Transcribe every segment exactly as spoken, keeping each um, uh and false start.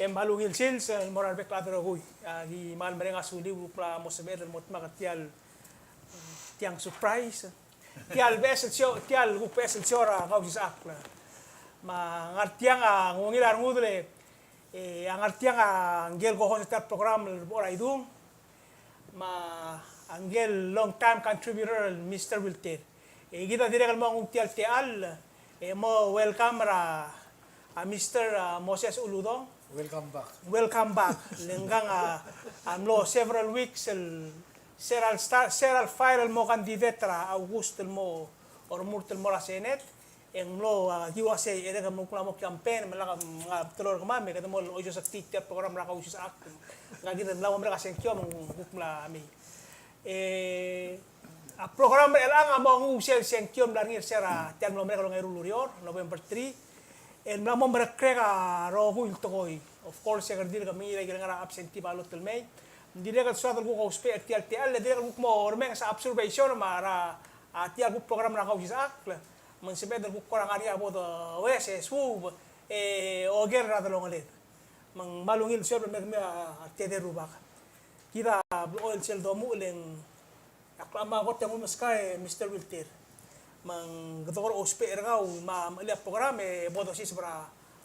E kmal ungil sils el mo er a rebek el chad el rokui. A, ki kmal mereng a suliu el kuk mla mo sebeched el mo dmak er tia el, tiang surprise. Tia el beches el show, tia el kuk beches el show er a Kausisechakl. Me a ngar tiang a, ng ungil a rengud el, e, a ngar tiang a ngike el co-host er tia el program el Rubak Idung. Me a ngike el long time contributor el Mister Wilter. E kid a dirrek el mo nguu tia el techall, e mo welcome er a, a Mister, a, Moses Uludong. Welcome back. Welcome back. Le ngkang a, a mlo several weeks el se er a le start, se er a le file el mo candidate er a August el mo, ormurt el mo er a Senate. E ng mlo, a, ki uasei, e dirrek el kuk mla mo campaign, me lak, ng, a, telor kemam, me kede mo oisosektii tia el program er a Kausisechakl. Ngka kid el mla mo merek a sengkio, me ng kuk mla mei. E, a program er chelechang a mo nguu sel sengkio el mla er ngii er se er a tia el mlo merek el ongeru el ureor, November three. El mla mo merekerek a rokui el tekoi. Of course, e kede dirk mengiil a ikel ngar er a absentee ballot el mei. Ng dirrek el soad el kuk ousbech er tia el techall, e dirrek el kuk mo remenges a observation me a, a tia el kuk program er a Kausisechakl. Me ng sebeched el kuk kora ngar er ngii a bo domes e suub e oker er a delongeled. Me ng kmal ungil sueleb el me kemiu a tedei el rubak. Kid a blechoel sel domuchel e ng, ak kmal kot e ng omeskau e Mister Wilter. Me ng kede kora ousbech er kau me a mechelii a program e bo dosiseb er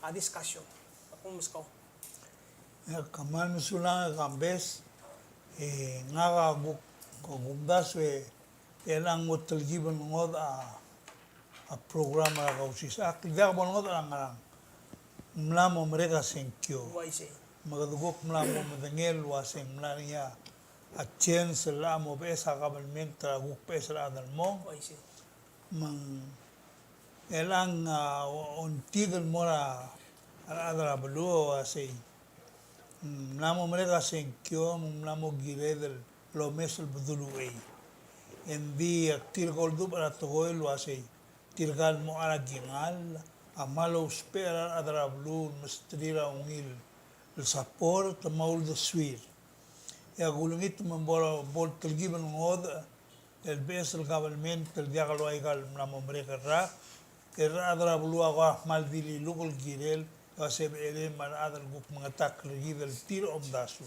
a discussion. Ak omeskau. E kmal mesulang e Kambes, e ngak a kuk, kuk omdasu e chelechang ng mo telkib el ngodech a, a program er a Kausisechakl, diak bo lengodech er a ngerang. Ng mla mo merek a sengkio. Uaisei. Me kede kuk mla mo medengei el uasei ng mla er ngii a chance el locha mo beches a kabelment er a kuk beches el chad el mong. Uaisei. Me ng chelechang a, o-, ongtik el mo er a rechad er a beluu el uasei ng mla mo merek a sengkio, me ng mla mo kired el omes el bedul uchei. Engdi ak dirk oldubech er a tekoi el uasei tirka el mo er a kingall a kmal ousbech er a rechad er a beluu el mesterir a ungil el support me a uldesuir. E ak ulengit me bo, bo el telkib el ngodech el beches el kabelment el diak el ua ikal mla mo merek el rak, e rechad er a beluu a kuk kmal di liluk el kirel, e ua se becherei me a rechad el kuk mengetakl er kid el tir a omdasu.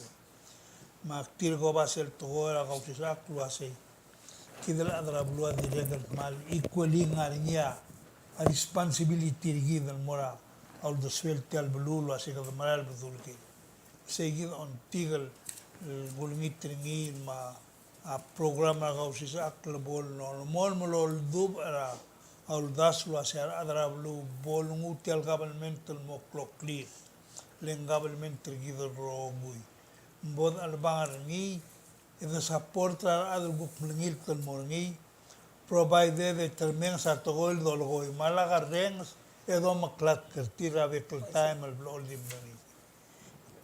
Me ak dirk oba sel tekoi er a Kausisechakl el uasei kid el chad er a beluu a dirrek el kmal equally ngar er ngii a responsibility er kid el mo er a uldesuel tia el beluu el uasei kede merael el bedul kid. Sei kid a ongtik el kulengit er ngii me a a program er a Kausisechakl el bo lolemolem el oldubech er a uldasu el uasei a rechad er a beluu bo lenguu tia el kabelment el mo kloklir, le ng kabelment er kid el rokui. Ng bo dechelebangel er ngii, e de support er a rechad el kuk mlengilt el mo er ngii, provided e te remenges a tekoi el dolekoi. Me a lak a rrenges, e domeklatk er tir er a bek el taem el blechoel di mlengilt.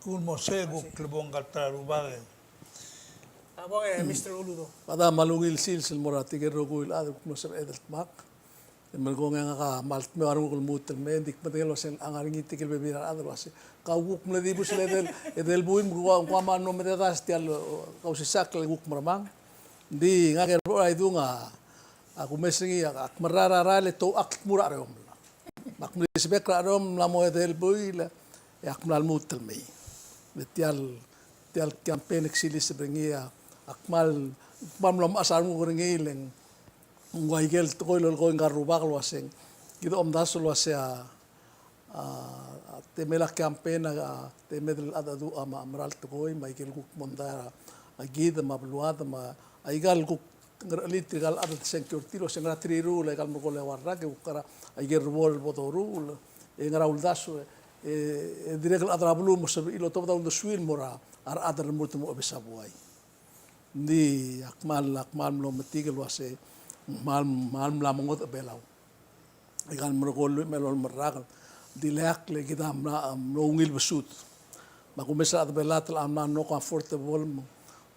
Kuk mo se kuk klebong kal ta er a rubak. A bong e, Mister Uludong. Bada kmal ungil sils el mo er a tirke el rokui el chad el kuk mlo sebeched el dmak. E melekong e ngak a kmal dmeu a renguk el lmuut el mei, e ng di kmedengei el uasei ng ngar er ngii tirke el bebil er a rechad el uasei, kau kuk mle dibus el edei el, edei el buil me kuk, kuk a kmal mlo mededaes tia el, o, Kausisechakl el kuk mermang. Ng di ngak e Rubak Idung a, a kumes er ngii, a, ak mera er a rael e touchakl el dmu er a chereomel. Me ak mle sebechek er a chereomel el mla mo edei el buil, e ak mla lmuut el mei. Le tia el, tia el campaign e ak siliseb er ngii a, ak kmal, kmal mlo mechas a renguk er ngii le ng ua ikel tekoi el lolekoi ngka el rubak el uaseng kid a omdasu el uasei a, a, temel a campaign a, a temed el cheldecheduch a, a mera el tekoi me a ikel kuk mondai er a, a kid me a beluad me a ikal kuk ngerechelir tirka el chad el sengkio er tir, el uasei ngera teriruul a ikal merekong el eua el rak, e kuk ngera a ikel rubak el bo doruul, e ngera uldasu, e, e dirrek el chad er a beluu el mo sebechir el otobed a uldesuir el mo er a rechad el remurt el mo obes a buai. Ng di ak kmal, ak kmal mlo metik el uasei, kmal, kmal mla mengodech a Belau. Ikal merekong el lluich me a elolem el rak, di leakl e kid a mla, mlo ungil besud. Me a kumes er a rechad er a Belau a mla no comfortable, me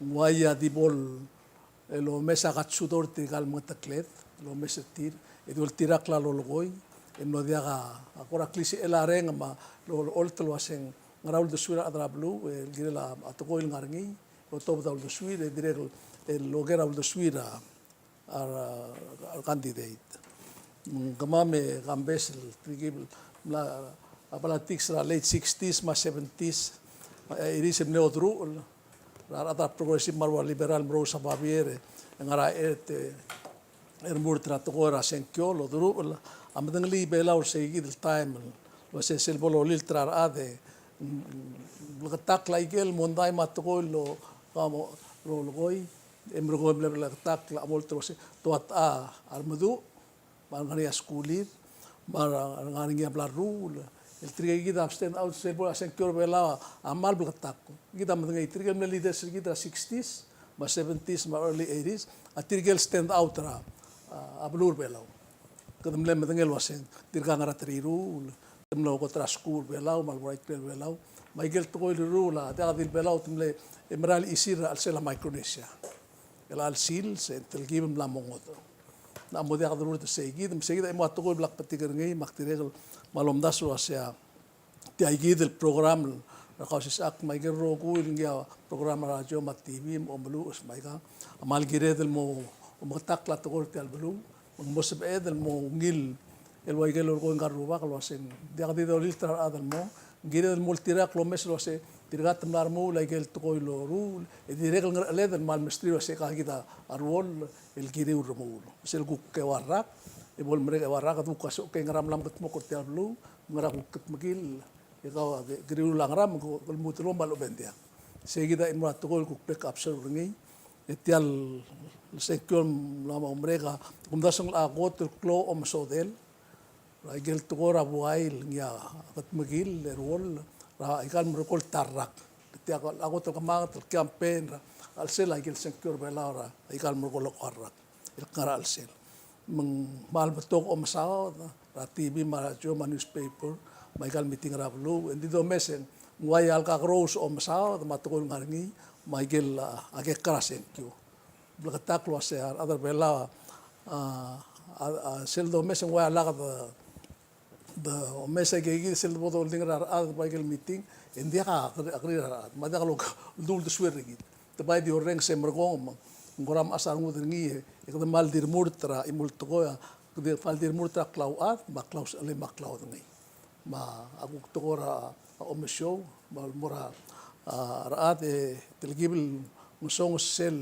ng uai a di bo el omes a katsudor er tirka el mengetekled, el omes er tir, e di oltirakl a lolekoi, e mlo diak a, a kora klisichel a reng me a lo, olecholt el uaseng ngera uldesuir a rechad er a beluu, el kirel a tekoi el ngar er ngii, el otobed a uldesuir, e dirrek el, el oker a uldesuir a, a, a candidate. Mm, kemam e Kambes el telkib el mla, a politics er a late sixties me a seventies, e, eighties el mle oderuchel er a rechad er a progressive me a rua liberal el merous a babier, e ngar er a, e, te, e remurt er a tekoi er a sengkio el oderuchel a medengelii Belau er seikid el taem el uase sel bo lolilt er a rechad e, mm, bleketakl a ikel mondai me a tekoi el, kau mo, lolekoi, e merekong e mle bleketakl a bo el uase te ua techa a remeduch, me a re ngar er ngii a skulir, me a re ngar er ngii a bla leruul. El tirke kid a stand out sel bo el sengkio er a Belau a kmal bleketakl. Kid a medengei tirke el mle leaders er kid er a sixties, me a seventies, me a early eighties, a tirke el stand out er a, a, a beluu er a Belau. Kede mle medengei el uaseng, tirka a ngar er a teriruul, te mlo kot er a skuul er a Belau, me a lebo er a ikrel a Belau. Me a ikel tekoi el leruul a diak di el Belau, te mle, e mera el chisir er a chelsel a Micronesia. Chelecha el sils, e ng telkib el mla mo ngodech. Ng mo diak derurt er seikid, me seikid a chimo a tekoi el bla kbetik er ngii, me ak dirrek el kmal omdasu el uasei a tia kid el program er a Kausisechakl me a ikel rokui el ngii a program er a radio me a TV me a omeluches me aika a kmal kired el mo omeketakl a tekoi er tia el beluu, me ng mo sebeched el mo ungil el ua ikel lolekoi ngka el rubak el uaseng diak di dolilt er a rechad el mo, ng kired el mo oltirakl el omes el uasei tirka te mla remuul a ikel tekoi el loruul, e dirrek el ngerecheled el kmal mesterir el uasei ka kid a ruoll el kiriu el remuul. Sel kuk eua el rak, e bo lemerek eua el rak, e de kuk a soak e ngera mla mekedmokl er tia el beluu, ngera kuk kedmekill, e kau a ke, kiriul a ngera me ke lmuut el mo me a lechub e ng diak. Seikid a chimo er a tekoi el kuk bek observe er ngii, e tia el sengkio el mla mo merek a, kumdasu e ng locha kot el klou a omesodel er a ikel tekoi er a buai el ngii a kedmekill, e ruoll, er a ikal merekong el ta el rak. Tia el kot el kemanget el campaign er a chelsel a ikel sengkio er a Belau er a ikal merekong el ta el rak el kngar er a chelsel. Me ng kmal betok a omesaod er a TV me a radio me a newspaper me a ikal meeting er a beluu, e ng di domes e ng uai a lekakerous a omesaod me a tekoi el ngar er ngii me a ikel, a, a kekerei a sengkio. Bleketakl el uasei a rechad er a Belau a, a, a sel domes e ng uai a lak de de omes a ikakid sel bo dolding er a rechad er a ikel meeting, e ng diak a ker-, a kerir a rechad, me a diak loldu-, uldesuel er kid. Te bai di orrenges e merekong me ng kora mechas a rengud er ngii, e kede kmal di remurt er a chimo el tekoi, kede kmal di remurt er a klauchad, me a klausechelei me a klaodengei. Me a kuk tekoi er a omesiou, me a mo er a, a, rechad e telkib el ngesonges sel,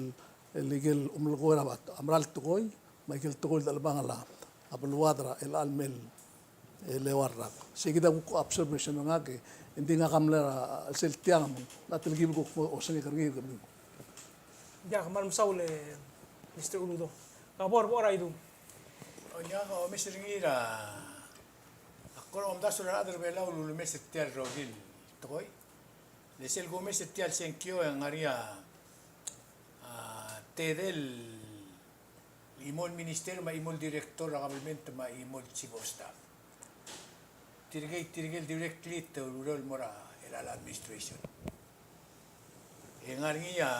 el ikel omelekoi er a mera el tekoi, me a ikel tekoi el dechelebangel a beluad er a chelecha el mei el eua el rak. Seikid a kuk observation er ngak e, e ng di ngak a mle er a chelsel tiang me ng locha telkib el kuk mo osengek er ngii er kemiu. Ia, kmal mesaul e Mister Uludong. Ka bo er a bo er a Idung. O, ia, ak omes er ngii er a, ak kora omdasu er a rechad er a Belau el ulemes er tia el rokui el tekoi. Le sel kumes er tia el sengkio e ng ngar er ngii a, a, tedei el chimo el minister me a chimo el director er a government me a chimo el chief of staff. Tirkei, tirkei el directly te ureor el mo er a, er a administration. E ng ngar er ngii a,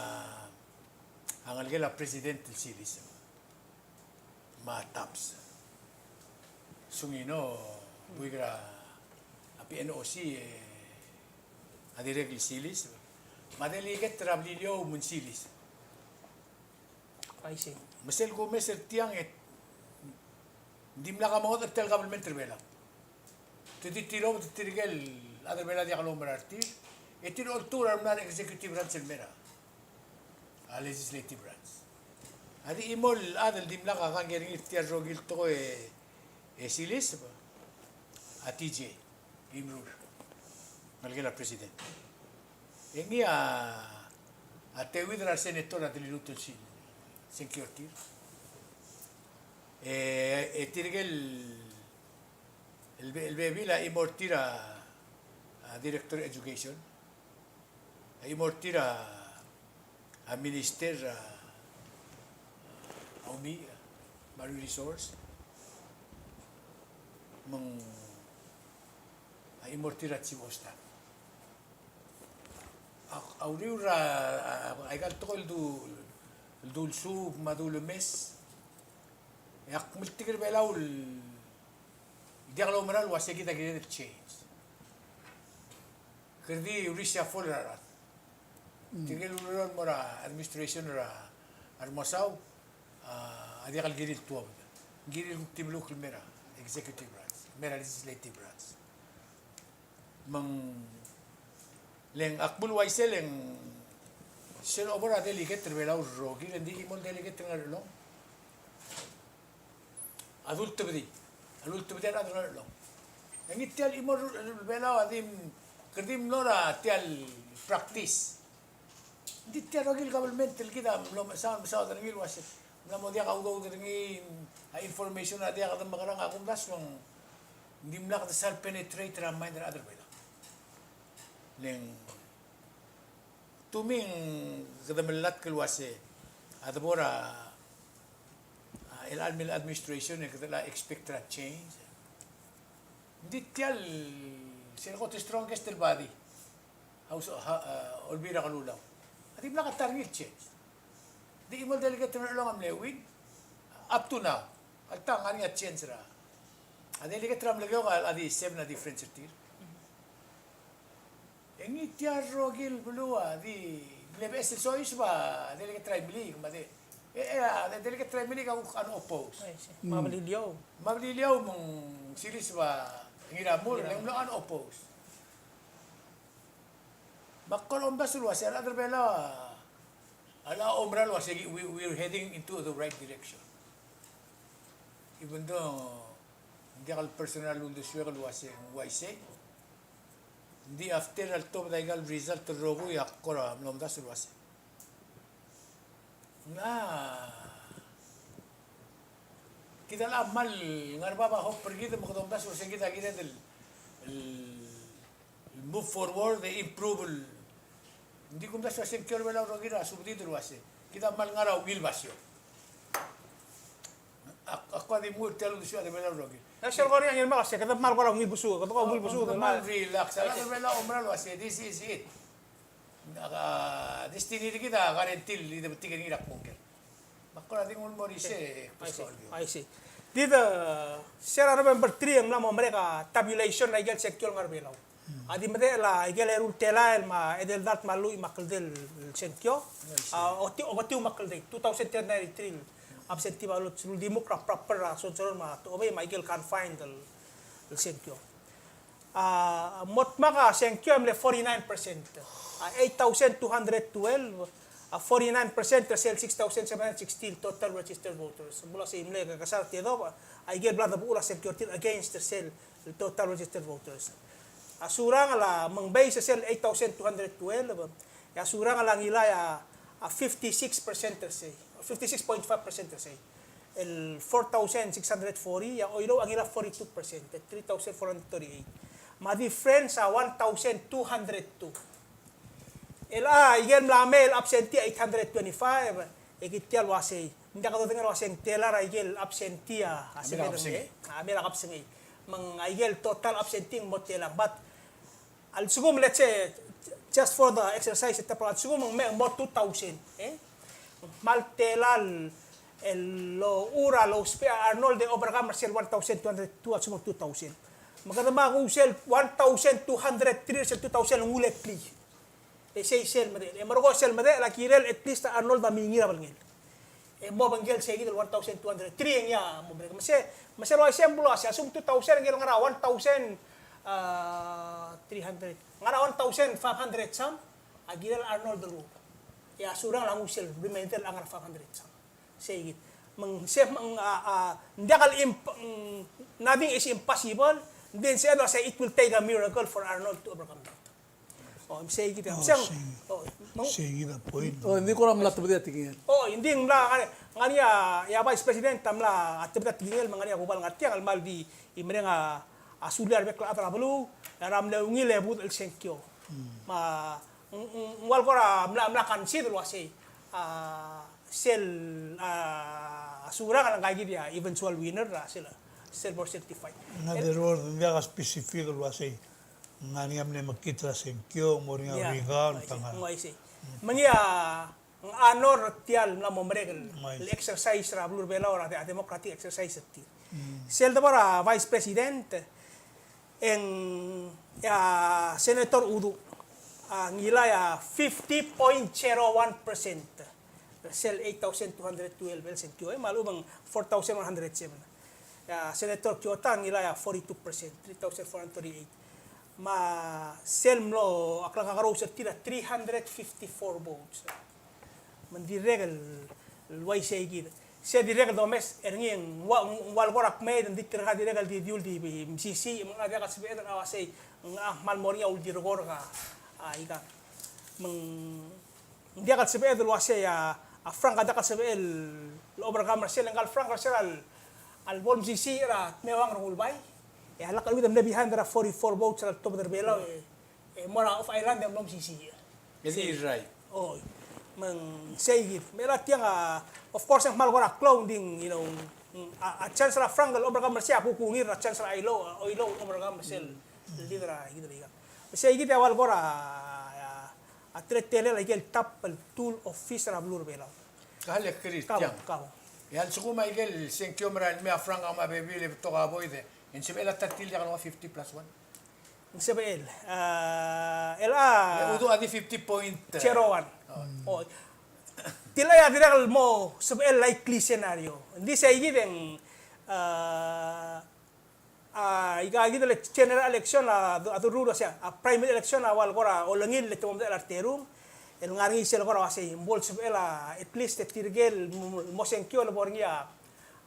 a ngelekel a president el siliseb me a TAPS. Sungino, buik er a, a PNOC, e, a dirrek el siliseb. Me a delegate er a Beliliou me ng siliseb. I see. Me sel kumes er tiang e ng dimlak a mo er tia el government er a Belau. Te di tirobed er tirke el chad er a Belau a diak loumerang er tir, e tir a oltuu er a remla er a executive branch el mei er a, a legislative branch. A di chimo el chad el dimlak a kangkei er ngii er tia el rokui el tekoi e, e siliseb a TJ Imrur, ngelekel a president. E ngii a, a teuid er a senator a dililuut el sengkio er tir. E, e tirke el, el be-, el bebil a chimo er tir a, a director education. A chimo er tir a, a minister er a, a umi, a marine resource. Me ng a chimo er tir a chief of staff. A, a uriul er a, a, a, aika el tekoi el du-, el dulsuub me a dulemes. E ak meltik er a Belau el diak loumerang el uase kid a kired el change. Kede di reshuffle er a rechad. Tirke el ureor el mo er a administration er a, a Remengesau, a, a diak el kirir el tuobed. Ng kirir el kuk di melukl el mei er a executive branch, mei er a legislative branch. Me ng, le ng ak bo el uaisei le ng sel obo er a delegate er a Belau el rokir, e ng di chimo el delegate er a Ngerchelong a dultebedii, a dultebedii a rechad er a Ngerchelong. E ngii tia el chimo er a Belau a di, kede di mlo er a tia el practice. Ng di tia el rokir el government el kid a mlo mesaod, mesaod er ngii el uase ng mla mo diak a udoud er ngii, a information a diak de mekerang. A kumdasu e ng dimlak de sal penetrate er a mind er a rechad er a Belau. Le ng, to me, kede melatk el uase a debo er a, a, el, el administration e kede la expect er a change. Ng di tia el, sel kot el strongest el body, House, ha, a, Olbiil er a Kelulau, a dimlak a ta er ngii el change. Ng di chimo el delegate er a Ngerchelong a mle win up to now. Alta ng ngar er ngii a change er a, a delegate er a Melekeok a di seven a difference er tir. E ngii tia el rokir el beluu a di mle beches el soiseb a delegate er a Imeliik, me a de, e, e, a delegate er a Imeliik a kuk unopposed. Me a Beliliou. Me a Beliliou me ng siliseb a Ngiramur, le ng mlo unopposed. Me ak kora omdasu el uase a rechad er a Belau a locha oumera el uase we, we are heading into the right direction. Even though ng diak el personal uldesuek el uase ng uaisei, ng di after a letobed aika el result el rokui e ak kora mlo omdasu el uase ng, a, kid a locha kmal ngar er a bab a hope er kid me kede omdasu el uase kid a kired el, el move forward e improve el. Ng di kumdasu el uase ng kiei er a Belau el rokir a subedid el uase kid a kmal ngar er a ungil basio. Ak, ak kora di mui er tia el uldesuek a rechad er a Belau el rokir. E sel kora ngii el mle uase kede kmal kora ungil besuuk, kede kora ungil besuuk, kede kmal relax. A rechad er a Belau a oumera el uase this is it. A destiny er kid a guarantee el di betik er ngii er a kbongker. Me ak kora di nguu el mo er isei. I see. I see. Di de, se er a November three e ng mla mo merek a tabulation er a ikel sengkio el ngar er a Belau. A di medechel a ikel eru el telael me a edei el dart me a lluich me a kldei el sengkio. I see. A, oketiu, oketiu me a kldei, two thousand three hundred ninety-three el absentee ballots el uldimukl er a proper er a Sonsorol me a Techobei me a ikel confined el, el sengkio. A, mo dmak a sengkio e mle forty-nine percent. A, eight thousand two hundred twelve, a, forty-nine percent er sel six thousand seven hundred sixty el total registered voters. Ng mlo sei mle kesai er a tedobech a ikel bla debechul a sengkio er tir against er sel total registered voters. A Surangel a, me ng base er sel eight thousand two hundred twelve, e a Surangel a ngilai a, a fifty-six percent er sei, fifty-six point five percent er sei. El four thousand six hundred forty, e a Oilouch a ngilai a forty-two percent, three thousand four hundred thirty-eight. Me a difference a one thousand two hundred two. El a, ikel mla mei el absentee a eight hundred twenty-five, e kid tia el uasei. Ng diak dodengei el uasei ng tela er a ikel absentee a, a mei er a kebesengei. A mei er a kebesengei. Me ng a ikel total absentee ng mo tela. But a lsekum, let's say, just for the exercise, e te, a lsekum ng mei, ng mo two thousand, e? Ng kmal tela el, el locha er a lousbech a Arnold e overcome er sel one thousand two hundred two, a lsekum ng two thousand. Me kede mo nguu sel one thousand two hundred three er sel two thousand ng uleklii. E sei sel medechel, e merekong sel medechel a kirel at least a Arnold a mingii er a belngel. E mo obengkel sei kid el one thousand two hundred three e ngii a mo merek. Me se, me sel uaisei e ng mlo uasei, a lsekum two thousand e ng ngar er a one thousand, a, three hundred. Ngar er a one thousand five hundred some a kirel a Arnold el nguu. E a Surangel a nguu sel remainder el ngar er a five hundred some. Sei kid. Me ng se, me ng, a, a, ng diak el imp-, ng, nothing is impossible. Ng di sel uasei it will take a miracle for Arnold to overcome that. O, sei kid. O, sei. O, me ng, sei kid a point. O, ng di kora mla tebedii a tekingel. O, ng di ng mla, ngar er ngii a, a Vice President a mla tebedii a tekingel, me ng ngar er ngii a Kubal ngar tiang el kmal di mereng a, a sulir a rebek el chad er a beluu er a mle ungil e budech el sengkio. Me ng, ng, ng ua el kora mla, mla concede el uasei, a, sel, a, Surangel a ngka kid a eventual winner er a sel, sel bo certified. In other words, ng diak a specific el uasei ng ngar er ngii a mle mekngit er a sengkio, ng mo er ngii a recount, me a ngar. Ng uaisei. Me ngii a, ng honor er tia el mla mo merek el, el exercise er a beluu er a Belau er a de-, a democratic exercise er tir. Sel debo er a Vice President, e ng, a, Senator Uduch a ngilai a fifty point zero one percent er sel eight thousand two hundred twelve el sengkio, e, me a lechub e ng four thousand one hundred seven. E a Senator Kyota a ngilai a forty-two percent, three thousand four hundred thirty-eight. Me sel mlo, a klekakerous er tir a three hundred fifty-four votes. Me ng dirrek el, el uaisei kid. Se dirrek el domes er ngii e ng ua, ng ua el kora kmeed, ng di tirka dirrek el di diul di mesisiich, me ng diak el sebeched el uasei, ng kmal mo er ngii a uldirekokl a, a, ika. Me ng Ng diak el sebeched el uasei a, a Frank a diak el sebechel el overcome er sel, ngka el Frank er sel a, a lebo el mesisiich er a dmeuang er a Ngulbai. E a lak el uid a mle behind er a forty-four votes er a ltobed er a Belau, e, e mo er a off island e mlo mesisiich. E di right. Oi. Me ng sei kid. Me a tiang a, of course, e ng kmal kora klou, ng di, you know, a, a chance er a Frank el overcome er sei a kuk ungil er a chance er a Oilouch, a Oilouch el overcome er sel leader er a, kid er a ika. Me sei kid a ua el kora, a, a teletelel a ikel top el two el office er a beluu er a Belau. Kau, kau. E a lsekum a ikel sengkio el merael el mei a Frank a mo bebil e betok a void, e ng sebechel a ta er tir el diak el nguu a fifty plus one? Ng sebechel. A, el a, e uduch a di fifty point zero one. O. Tia a dirrek el mo sebechel el likely scenario. Ng di sei kid e ng, a, A, ika kid el general election a, a, a, a primary election a ua el kora olengil el te mo medechel a reterung. El ngar er ngii sel kora uasei, ng bo el sebechel a, at least, tirke el mo, mo sengkio el bo er ngii a,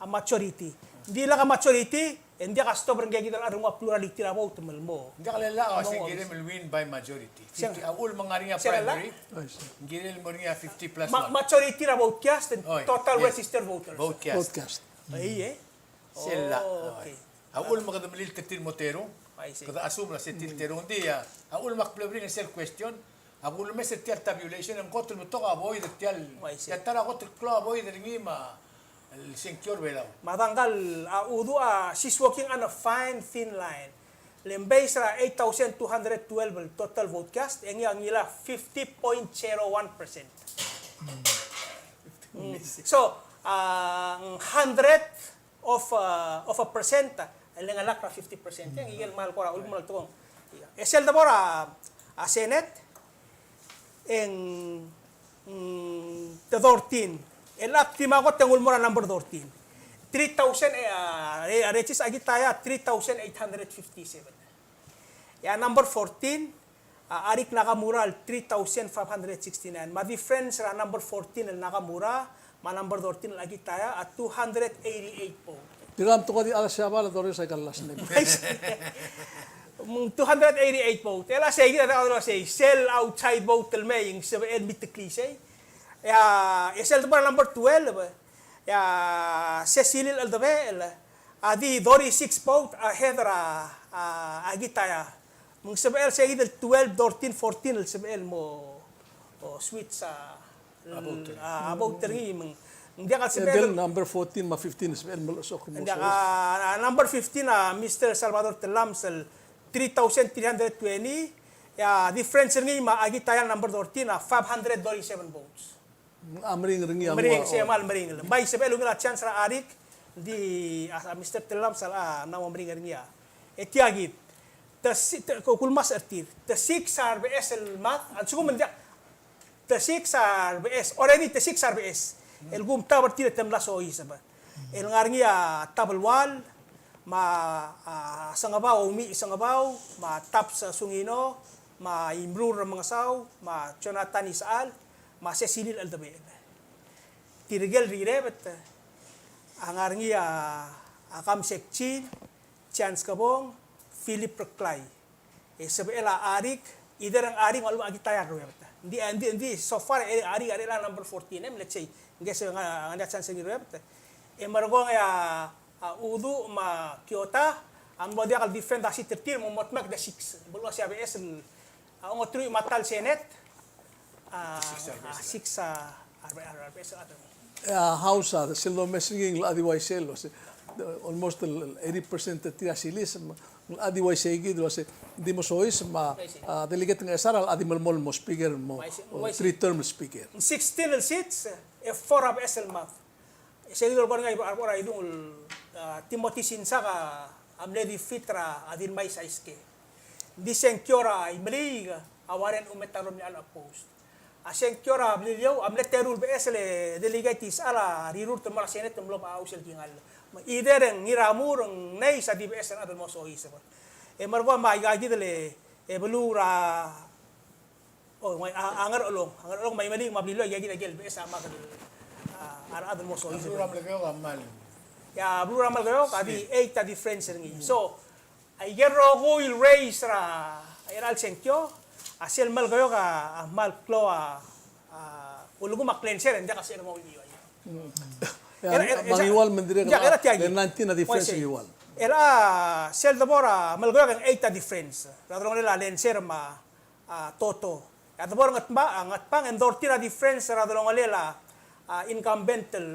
a majority. Ng di lak a majority, e ng diak a stop er ngii kid el chad el nguu a plurality er a vote me le mo. Ng diak lak a uasei ng kirem el win by majority. Fifty, a uchul me ng ngar er ngii a primary, ng kirem el mo er ngii a fifty plus one. Majority er a vote cast and total registered voters. Vote cast. Ei, e. Sel llach. Oh, okay. A uchul me kede melilt er tir el mo terung. I see. Kede assume el uasei tir el terung. Ng di a, a uchul me ak bleberingel sel question, a kulemes er tia el tabulation, e ng kot el betok a void er tia el, tia el ta er a kot el klou a void er ngii me a, el sengkio er a Belau. Me a dang kal, a uduch a, she's walking on a fine thin line. Le ng base er a eight thousand two hundred twelve el total vote cast, e ngii a ngilai a fifty point zero one percent. Mm. So, a, ng hundred of, a, of a percent, a, el ngar er a fifty percent, e ng ikel kmal kora ulemuchel el tekoi. E sel debo er a, a, Senate, e ng, mm, the thirteen. El ak di mo kot e ng ulemuchel er a number thirteen. Three thousand, e, a, re-, Regis Akitaya, three thousand eight hundred fifty-seven. E a number fourteen, a, Aric Nakamura el three thousand five hundred sixty-nine. Me a difference er a number fourteen el Nakamura me a number thirteen el Akitaya a two hundred eighty-eight vote. Tirka a mtok a di chad er a Siabal a dorael aika el last name. Mm, two hundred eighty-eight vote. E le sei kid a diak el uasei, sel outside vote el mei e ng sebechel el meteklii sei. E a, e sel debo er a number twelve, e a Secilil Eldebechel a di thirty-six vote ahead er a, a, Akitaya. Me ng sebechel sei kid el twelve, thirteen, fourteen el sebechel el mo, o, switch a, a vote er ngii. Me ng diak el sebechel el number fourteen me a fifteen el sebechel el mo losok. Ng diak a, a number fifteen a Mister Salvador Tellames el three thousand three hundred twenty. E a difference er ngii me a Akitaya el number thirteen a five hundred thirty-seven votes. A meringel er ngii a meringel, se kmal meringel. Bai sebechel el ungil a chance er a Aric, di a, a Mister Tellames a, a, ng mo meringel er ngii a. E tia kid. Te si-, te, ko kulmas er tir. Te six a rebeches el mad, a lsekum ng diak. Te six a rebeches, already te six a rebeches. El kumtab er tir e te mla soiseb. El ngar er ngii a Tabelual, me a, a, Sengebau, Omiich Sengebau, me a Tabs Sungino, me a Imrur Remengesau, me a Jonathan Isechal, me a Secilil Eldebechel. Tirke el rirebet a ngar er ngii a, a Kamsek Chin, Chance Kebong, Philip Reklai. E sebechel a Aric, either ng Aric me a lechub a Akitaya a ruebet. Ng di, ng di, ng di, so far, e Aric, Aric a number fourteen, em, let's say, ng di se ngar, ngar er ngii a chance er ngii el ruebet. E merekong e a, a Uduch me a Kiota a mlo diak el defend a seat er tir, me mo dmak er a six. Bo el uasei a beches el, a ongeteruich me a ta el Senate, a, a six a, a rebe-, a rebeches el chad. A House a, sel domes er ngii ng locha di uaisei el uasei, almost el eighty percent er tir a siliseb, me ng locha di uaisei kid el uasei, ng di mo soiseb me a, a, Delegate Ngchesar a locha di melemolem el mo speaker, mo, o, three term speaker. Sixteen el seats, e four a beches el mad. E sei kid el kora ngai a rebo er a idung el, a, Timothy Sinsak a mle defeat er a Dilmais Aiske. Ng di sengkio er a Imeliik a Warren Umetaro a mle opposed. A sengkio er a Beliliou a mle teru el beches el Delegate Isechal a rirurt el mo er a Senate el mlo oba a House el kingall. Me either ng Ngiramur, ng Ngais a di beches el chad el mo soiseb. E merekong me aika kid el, e beluu er a, o, ng ua, a, a Ngerchelong, a Ngerchelong me a Imeliik me a Beliliou, aika kid a ikel beches a mak el, a, a rechad el mo soiseb. Beluu er a Melekeok a kmal. Ia, beluu er a Melekeok a di eight a difference er ngii. So, aike el rokui el race er a, er a chelecha el sengkio, a sel Melekeok a, a kmal klou a, a, ulekum a Chelmsel e ng diak a sebechel el mo ungil. Mm. Ia, er a, er a, me a Ngiwal me ng dirrek, ia, er a, er a tia, le nineteen a difference er a Ngiwal. Er a sel debo er a Melekeok e ng eight a difference er a delongelel a Chelmsel me a, a, Toto. E a debo er a Ngatpang, a, Ngatpang e ng thirteen a difference er a delongelel a, a, incumbent el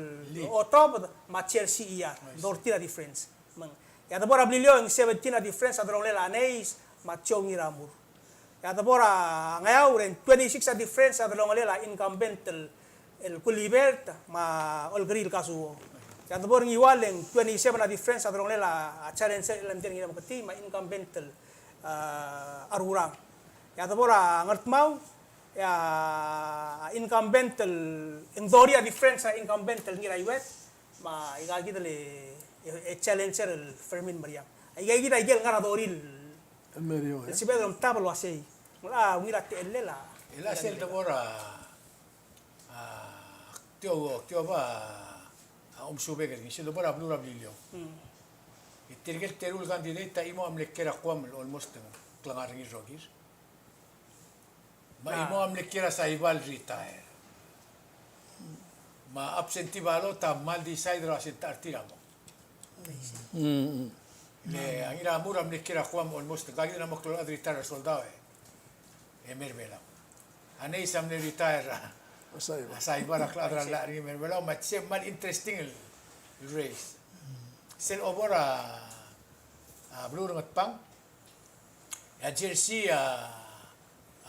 Otobed me a Jersey Iyar. Thirteen a difference. Me ng, e a debo er a Beliliou e ng seventeen a difference er a delongelel a Neis me a Joe Ngiramur. E a debo er a Ngeaur e ng twenty-six a difference er a delongelel a incumbent el, el Kulibert me a Olkeriil Kazuo. E a debo er a Ngiwal e ng twenty-seven a difference er a delongelel a, a challenger el Lemter Ngirameketii me a incumbent el, a, Arurang. E a debo er a Ngardmau, e a incumbent el, e ng thirty a difference er a incumbent el Ngiraiuet me aika kid el, e, e challenger el Fermin Meriang. Aika kid a ikel ngar er a thirty el, el Meriang, e sebeched el omtab el uasei ng locha ungil a techellel a. E a sel debo er a, a, Oktiou, Oktiou a omesubek er ngii, sel debo er a beluu er a Beliliou. Mm. E tirke el teru el candidate a chimo a mle kiei er a Guam el almost ng klengar er ngii el rokir. Me a chimo a mle kiei er a Saipan el retire. Me a absentee ballot a kmal decide er a sel ta er tir a mo. Mm, mm. Le a Ngiramur a mle kiei er a Guam almost, ng kid a mo klou el chad el retire er a soldau e, e mer Belau. A Neis a mle retire er a, a Saipan, a Saipan a klou el chad er a llach er ngii mer Belau, me a sei a kmal interesting el, el race. Sel debo er a, a beluu er a Ngatpang, e a Jersey a,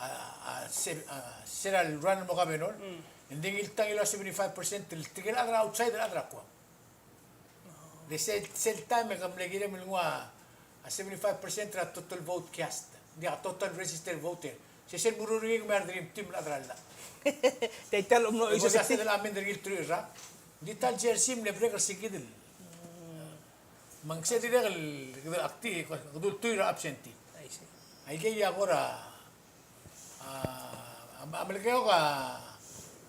a, a, se-, a, sel run el mo governor, mm, ng di ngiltii el seventy-five percent el tirke el chad er a outside el chad er a Guam. Le sel, sel taem e ke mle kirem el nguu a seventy-five percent er a total vote cast. Ng di a total registered voter. Se sel meruul er ngii e kemiu a re dream team el chad er a llach. Te tia el omlo. E iso se sel amend er ngii el truich el rak. Ng di ta el Jersey a mle break er se kid el. Me ng sei dirrek el, kede acti-, kede ultuil er a absentee. I see. Aikei a kora, a, a, a Melekeok a,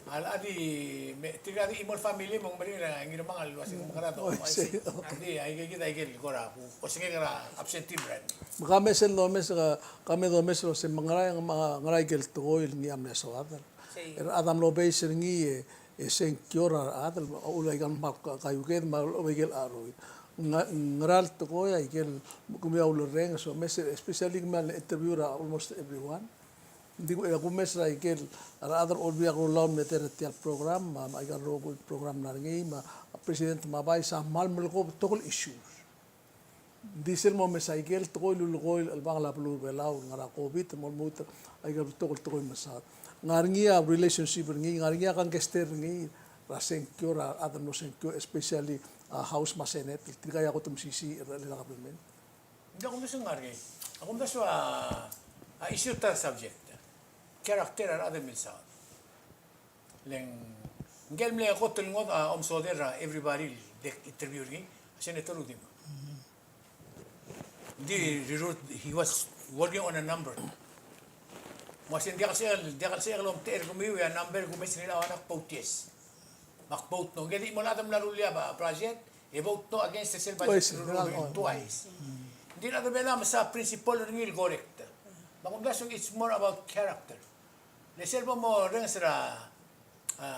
a locha di, me, tirka di chimo el family me ng meringel a Ngirmang el uasei ng mekera. Oh, I see. Okay. Ng di, aikei kid a ikel kora, ku, osengek er a absentee el merael. Me ka me sel domes, ka, ka me domes el uasei me ngera, me ngera ikel tekoi el ngii a mle soad. Sei. Er a chad a mlo base er ngii e, e sengkio er a rechad el uchul a ikal kmal ka-, kaiuked me a lechub a ikel cheroid. Nga-, ngera el tekoi a ikel kemiu a ulerrenges, so mes, especially kemiu a interview er a almost everyone. Ng di, e, kumes er a ikel, a rechad er a Olbiil er a Kelulau el mle test er tia el program, me a, me a ikal rokui el program el ngar er ngii, me a president me a vice a kmal melekoi a betok el issues. Ng di sel mo mes a ikel tekoi el ulekoi el chelebangel a beluu er a Belau el ngar er a COVID, mo lmuut a ikel betok el tekoi el mesaod. Ngar er ngii a relationship er ngii, ngar er ngii a kangkei er ngii er a sengkio er a rechad el mlo sengkio, especially a House me a Senate, tirka a kot el mesisiich er a, er a government. Ng di a kumdasu e ng ngar er ngii. A kumdasu a, a issue ta subject. Character er a rechad el milsaod. Le ng, ngike el mle kot el ngodech a omesodel er a everybody el de interview er ngii, a Senator Rudimch. Ng di rirurt, he was working on a number. Me uasei ng diak el sebechel, diak el sebechel el omtechei er kemiu e a number e kumes er ngii el ua ngak a vote yes. Me ak vote no. Ngike di chimo el chad el mla rullii a budget, e vote no against er sel budget, oh, I see, rurruul, oh, twice. Ng di el chad er a Belau a mesa principle er ngii el correct. Me a kumdasu it's more about character. Le sel bo morrenges er a, a,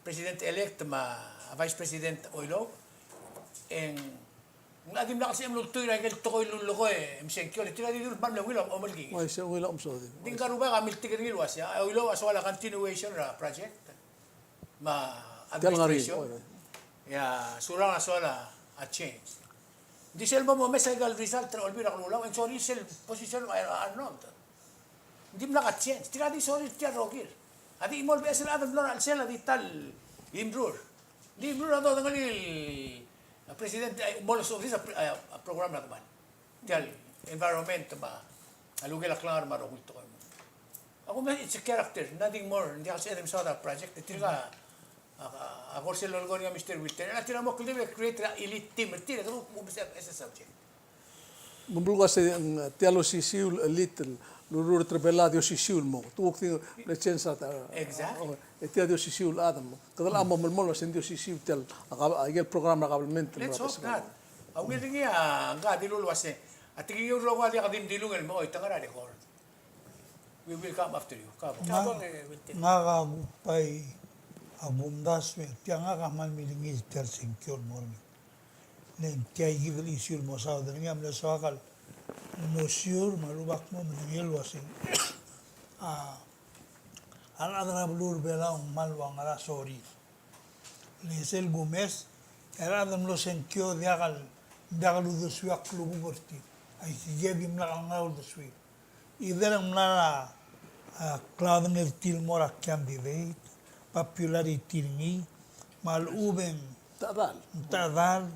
President-elect me a Vice President Oilouch, e ng, ng dimlak el sebechem el ultuil er a ikel tekoi el lulekoi e mesengkio, le tirka di dul kmal mle ungil a omelekingel. Oi, se ungil a omesodel. Ng di ngka el rubak a miltik er ngii el uasei, a Oilouch a soal a continuation er a project me a administration. Oi, oi. E a Surangel a soal a change. Ng di sel bo momes a ikal result er a Olbiil er a Kelulau, e ng sorir sel position er a Arnold. Ng dimlak a change. Tirka di sorir tia el rokir. A di chimo el beches el chad el mlo er a chelsel a di ta el Imrur. Ng di Imrur a dodengelii el president, e, mo losoues a, a, a program er a demal. Tia el environment me a lukel a klengar me a rokui el tekoi. A kumdasu, it's a character, nothing more. Ng diak el sebeched el mesaod a project, e tirka a, a, a kora sel lolekoi er ngii a Mister Wilter. E a tirka a mo kldibel el create er a elite team er tir, e kede kuk mo mesa as a subject. Me ng belkul a se, ng, tia el osisiu el elite el ururt er a Belau a di osisiu el mo. Te kuk di mle change a ta. Exactly. E tia di osisiu el chad el mo. Kede locha mo melemolem a se ng di osisiu tia el, a, a, ikel program er a government. Let's hope not. A ungil er ngii a ngka a dilu el uase, a tekingir el rokui a diak di mdilung el mo, oi, te ngar er a record. We will come after you. Kabong. Kabong, e, Wilton. Ngak a kuk bai, a kumdasu e, tia ngak a kmal milengit tia el sengkio el mo er ngii. Le ng tia kid el issue el mo saod er ngii a mle soak el mo sure me a lechub ak mo medengei el uasei, a, a rechad er a beluu er a Belau a kmal ua ngera sorir. Le sel kumes, e a rechad el mlo sengkio a diak el, diak el uldesuir a klukuk er tir. Aike a dimlak el ngar er a uldesuir. Either ng mla er a, a, klaodengei er tir el mo er a candidate, popularity er ngii, me a lechub e ng techedal. Techedal.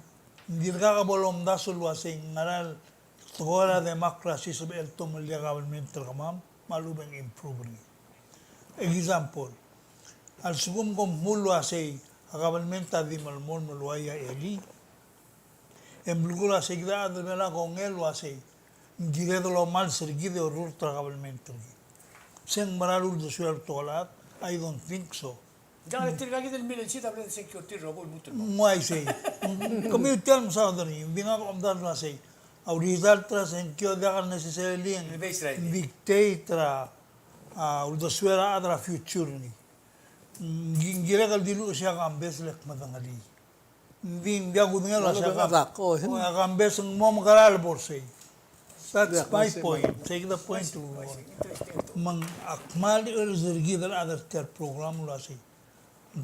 Ng dirkak bo lomdasu el uasei ng ngera el tekoi er a democracy, sebechel el tomellii a government er kemam, me a lechub e ng improve er ngii. Example, a lsekum kom dmu el uasei a government a di melemolem el uai a elii, e ng belkul a sei kid a rechad er a Belau a kongei el uasei ng kired el omals er kid e orurt er a government er kid. Se ng mera el uldesuir a betok el chad? I don't think so. Ng diak le tirka kid el million seat a bla de secure tir el rokui el lmuut el mo. Ng uaisei. Kemiu tia el mesaod er ngii, ng di ngak a omdasu el uasei, a result er a sengkio a diak el necessarily ng dictate er a, a, uldesuir a chad er a future er ngii. Ng kirek el dilu el uasei a Kambes le kmedengelii. Ng di, ng diak kudengei el uasei a Kambes ng mo mekerang el bo er sei. That's my point. Sei kid a point. Me ng ak kmal urge er kid el chad er tia el program el uasei,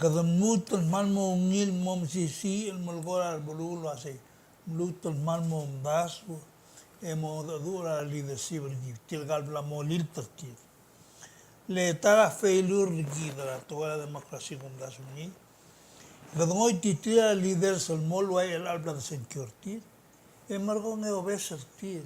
kede lmuut el kmal mo ungil el mo mesisiich el melekoi er a beluu el uasei, lmuut el kmal mo omdasu e mo mengedecheduch er a leadership er kid, tirka el bla mo lilt er tir. Le ta er a failure er kid er a tekoi er a democracy, kumdasu er ngii, kede ngoititerir a leaders el mo el uai er chelecha el bla desengkio er tir, e merekong e obes er tir.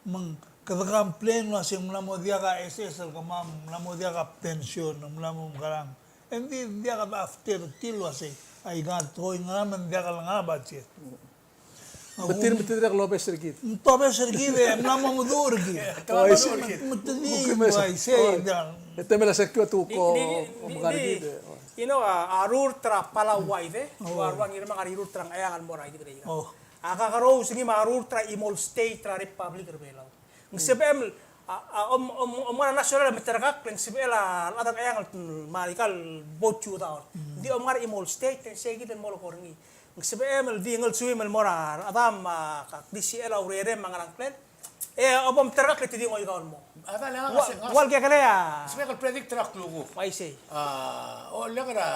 Me ng kede complain el uasei ng mla mo diak a SS er kemam, ng mla mo diak a pension, ng mla mo mekerang. E ng di diak a after er tir el uasei aika el tekoi, ngera me ng diak el ngar er a budget. Me tir, me tir a dirrek el obes er kid. Ng tobes er kid e mla mo meduch er kid. Te mla mo meduch er kid. Me te di, uaisei, e te mla secure a tekoi, omekar er kid. You know, a, a rurt er a Palau a uaide, ua, ua Ngirmang a rirurt er a Ngcheangel el mo er a ikid er a Irrai. A kakerous er ngii me a rurt er a chimo el state er a Republic er a Belau. Ng sebechem, a, a, om, om, om ngar er a national a meterkakl, e ng sebechel a rechad er a Ngcheangel me a ikal bo chudaol. Ng di om ngar er a chimo el state, e ng sei kid el mo lekor ngii. Ng sebechem el di ngelsuim el mo er a rechedam, a, ka klisichel a urerem me a ngerang klel. E, a bo mterkakl e te di ngoikau el mo. Ua, ua el kekerei a. Sebechek el predict er a klukuk. Uaisei. A, olek er a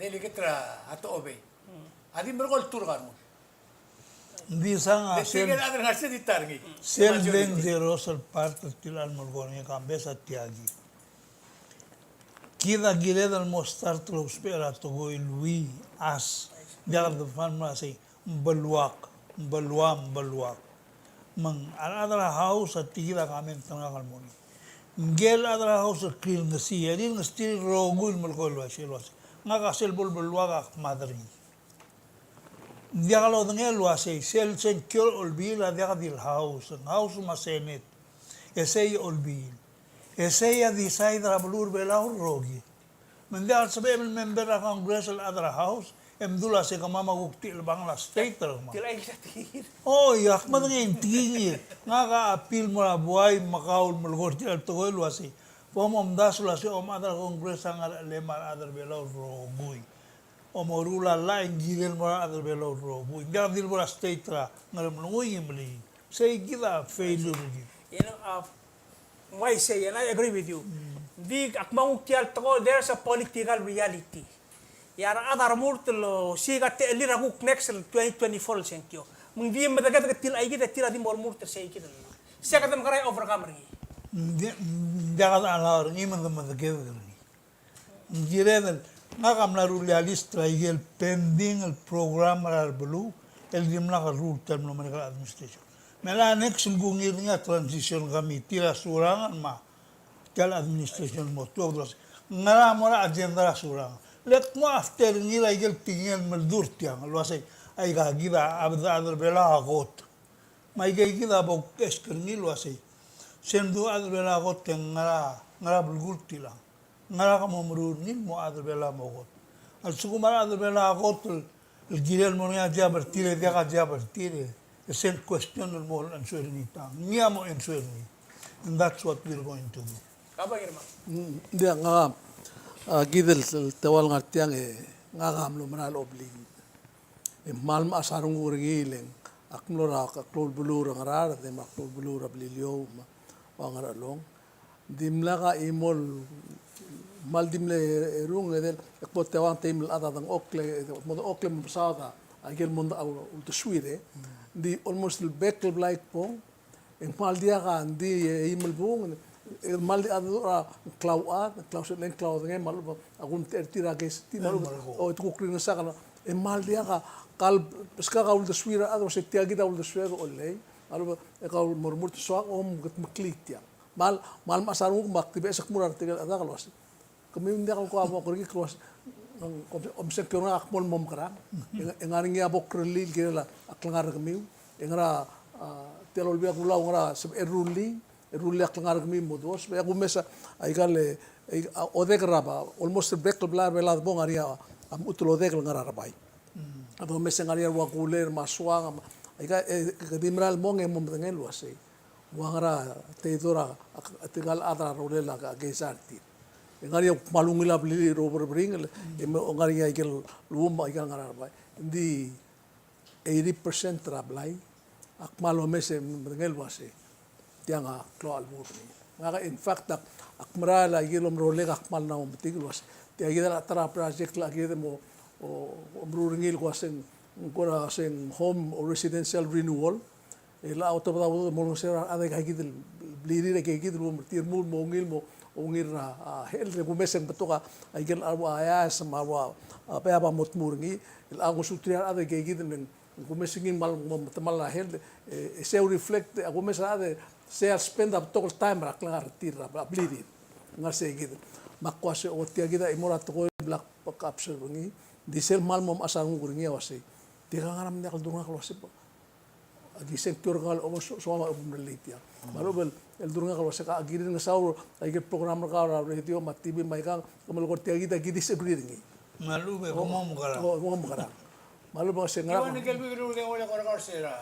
delegate er a Hatohobei a di merekong el turk a rengul. Ng di sang a sel, sel dangerous el part er tia el melekoi er ngii, Kambes, a tia kid. Kid a kired el mo start el ousbech er a tekoi el we, us. Diak de fang el mo er a sei, ng beluak, ng beluam, ng beluak. Me ng a rechad er a House a tia kid a comment er ngak el mo er ngii. Ngike el chad er a House el klengesii, e rirengesii tir el rokui el melekoi el uaisei, el uaisei, ngak a sel bo lebeluak a kmad er ngii. Ng diak lodengei el uasei, sel sengkio er a Olbiil a diak di le House, House me a Senate. E sei a Olbiil. E sei a decide er a beluu er a Belau el rokir. Me ng diak el sebechem el member er a Congress el chad er a House e mdu el uasei kemam a kuk di chelebangel a state er kemam. Oi, ak medengei ng tekingir. Ngak a appeal el mo er a buai me kau el melekoi er tia el tekoi el uasei, bo momdasu el uasei a chad er a Congress a ngar er a chelem a rechad er a Belau el rokui. Omoruul a llach e ng kirel mo er a rechad er a Belau el rokui. Ng diak di le bo er a state er a Ngeremlengui e melekoi. Sei kid a failure er kid. You know, uh, uaisei, and I agree with you. Ng di ak mo nguu tia el tekoi, there's a political reality. E a rechad a remurt el osiik a techellir a kuk next el twenty twenty-four el sengkio. Me ng di medekedek tir el chai kid e tir a di mo remurt er sei kid el. Sei kid a mekerang e overcome er ngii. Ng di, ng diak a allow er ngii me de medekedek er ngii. Ng kired el, ngak a mla rullii a list er a ikel pending el program er a beluu el dimlak lerurt el mlo merek el administration. Me a next el kungil er ngii a transition committee er a Surangel me a tia el administration el mo tuobed el uasei, ngera mo er a agenda er a Surangel. Le kmo after er ngii er a ikel tekingel el meldu er tiang el uasei, aika kid a bedechad er a Belau a kot. Me aika kid a bo kuesk er ngii el uasei, se ng di a chad er a Belau a kot e ng ngera, ngera belkul tiang. Ngera ke mo meruul er ngii el mo chad er a Belau a mo kot. A lsekum a rechad er a Belau a kot el, el kirel el mo er ngii a job er tir e diak a job er tir, e se ng question el mo answer er ngii tang. Ngii a mo answer er ngii. And that's what we're going to do. Ka bai, Ngirmang? Mm, ng diak, ngak a, a, kid el, el teual ngar tiang e ngak a mlo mera el obliil. E kmal mechas a renguk er ngii el ng, ak mlo er a, ak klou el beluu er a Ngaraard, e me a klou el beluu er a Beliliou, me a, me a Ngerchelong. Dimlak a chimo el, kmal di mle erung, e di el, e kbo teuang teim el chad a dengchokl, e mo dengchokl e mo mesaod a, aike el mondai a uldesuir, e. Ng di almost el bek el blai el kbong, e ng kmal diak a, ng di, e, eim el bung, e, kmal di a dechor a klauchad, klausecher, klauodengei, me a lechub a kulemtechei er tir a case er tir, me a lechub, o, e te kuk ringesakl, e kmal diak a, kal, beskak a uldesuir a chad, el uasei tia kid a uldesuir a olei, me a lechub, e kau mo remurt el soak, om kede meklii tiang. Kmal, kmal mechas a renguk me ak di beches el kmo er a retekel el chad el uasei, kemiu ng diak el kuk mo kerekikl el uasei, ng, kom, kom sengkio er ngak a kmo el mo mekerang. E ng, e ng ngar er ngii a bo kurellii el kirel a klengar er kemiu. E ngera, a, tia el Olbiil er a Kelulau, ngera sebechel el rullii, e rullii a klengar er kemiu el mo duos. Me a kumes a, aika el, e, a, odekel er a, almost el bek el blai er a Belau a debo ngar er ngii a, a mechut el odekel el ngar er a rebai. A domes e ng ngar er ngii a rua cooler me a soang, me a, aika, e, kede mera el mong e mo medengei el uasei, ua ngera teidor a, a, tirka el chad er a rolel a, a keizai er tir. E ng ngar er ngii a kmal ungil a blirir er a Obreberingel, e me ng ngar er ngii a ikel lechub me aika el ngar er a rebai. Ng di eighty percent er a blai a kmal omes e medengei el uasei tiang a klou a chelbuul er ngii. Ngak, in fact, ak, ak mera el aike el omerolek a kmal mla mo metik el uasei tia kid a ta er a project el kid el mo, o, omeruul er ngii el kmo se ng, ng kora se ng home or residential renewal. E le a otobed a udoud el mo olengeseu er a rechad aika kid el blirir aika kid el bo er tir el mo ungil, mo ungil er a, a, health, e kumes e ng betok a, aike el rua ias me a rua, a, beab a mo tmuu er ngii, el a ngosuterir a rechad aika kid el me ng kumes e ngii me ng mo metemall a health, e, e sei a reflect, e a kumes a rechad e sei a spend a betok el time er a klengar er tir er a blirir. Ngar sei kid. Me ak uasei, o, tia kid a chimo er a tekoi el bla kobserve er ngii, di sel kmal mo mechas a renguk er ngii a uasei, tirka a ngar er a medengei el durngak el uasei, aki sengkio er kau el obo so, soam a obo mrellii tiang. Me a lechub el, el durngak el uasei, aki rirengesau aike el program er kau er a radio me a T V me aikang, ke melekoi er tia kid aki disagree er ngii. Me a lechub e ke mo mekerang. O, ke mo mekerang. Me a lechub e se ngera. Iuan ke el bik el urdengol e kora kau er se er a,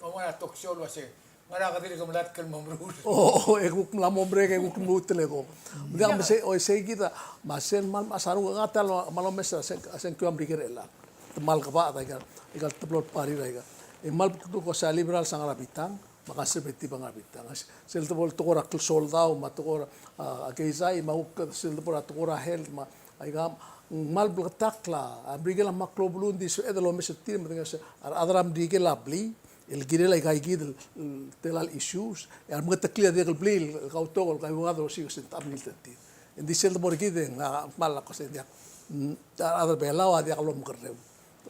me a talk show el uasei, ngera ke dirk melatk el mo meruul. O, o, e kuk mla mo break, e kuk lmuut el eko. Me diak, me sei, o, sei kid a, me sel kmal mechas a renguk, ngak a ta el kmal omes a seng, a sengkio a Merikel er chelechang. Te kmal kebached aika, aika el teblo el party er aika. E kmal betok a Liberal a ngar er a bitang, me a Conservative a ngar er a bitang. Sel debo el tekoi er a klsoldau, me a tekoi er a, a, keizai, me a kuk sel debo er a tekoi er a health, me aika, ng kmal bleketakl a, a Merikel a kmal klou a beluu, ng di sebeched el omes er tir, me te ngar er se, a rechad er a Merikel a blai el kirel aika kid el, el tela el issues, e a remengeteklii a dirrek el blai el kautok el kaiuekoad el osiik e se ng techa mlilt er tir. Ng di sel debo er kid e ng, a, kmal a ko se ng diak, mm, a rechad er a Belau a diak lomekerreu.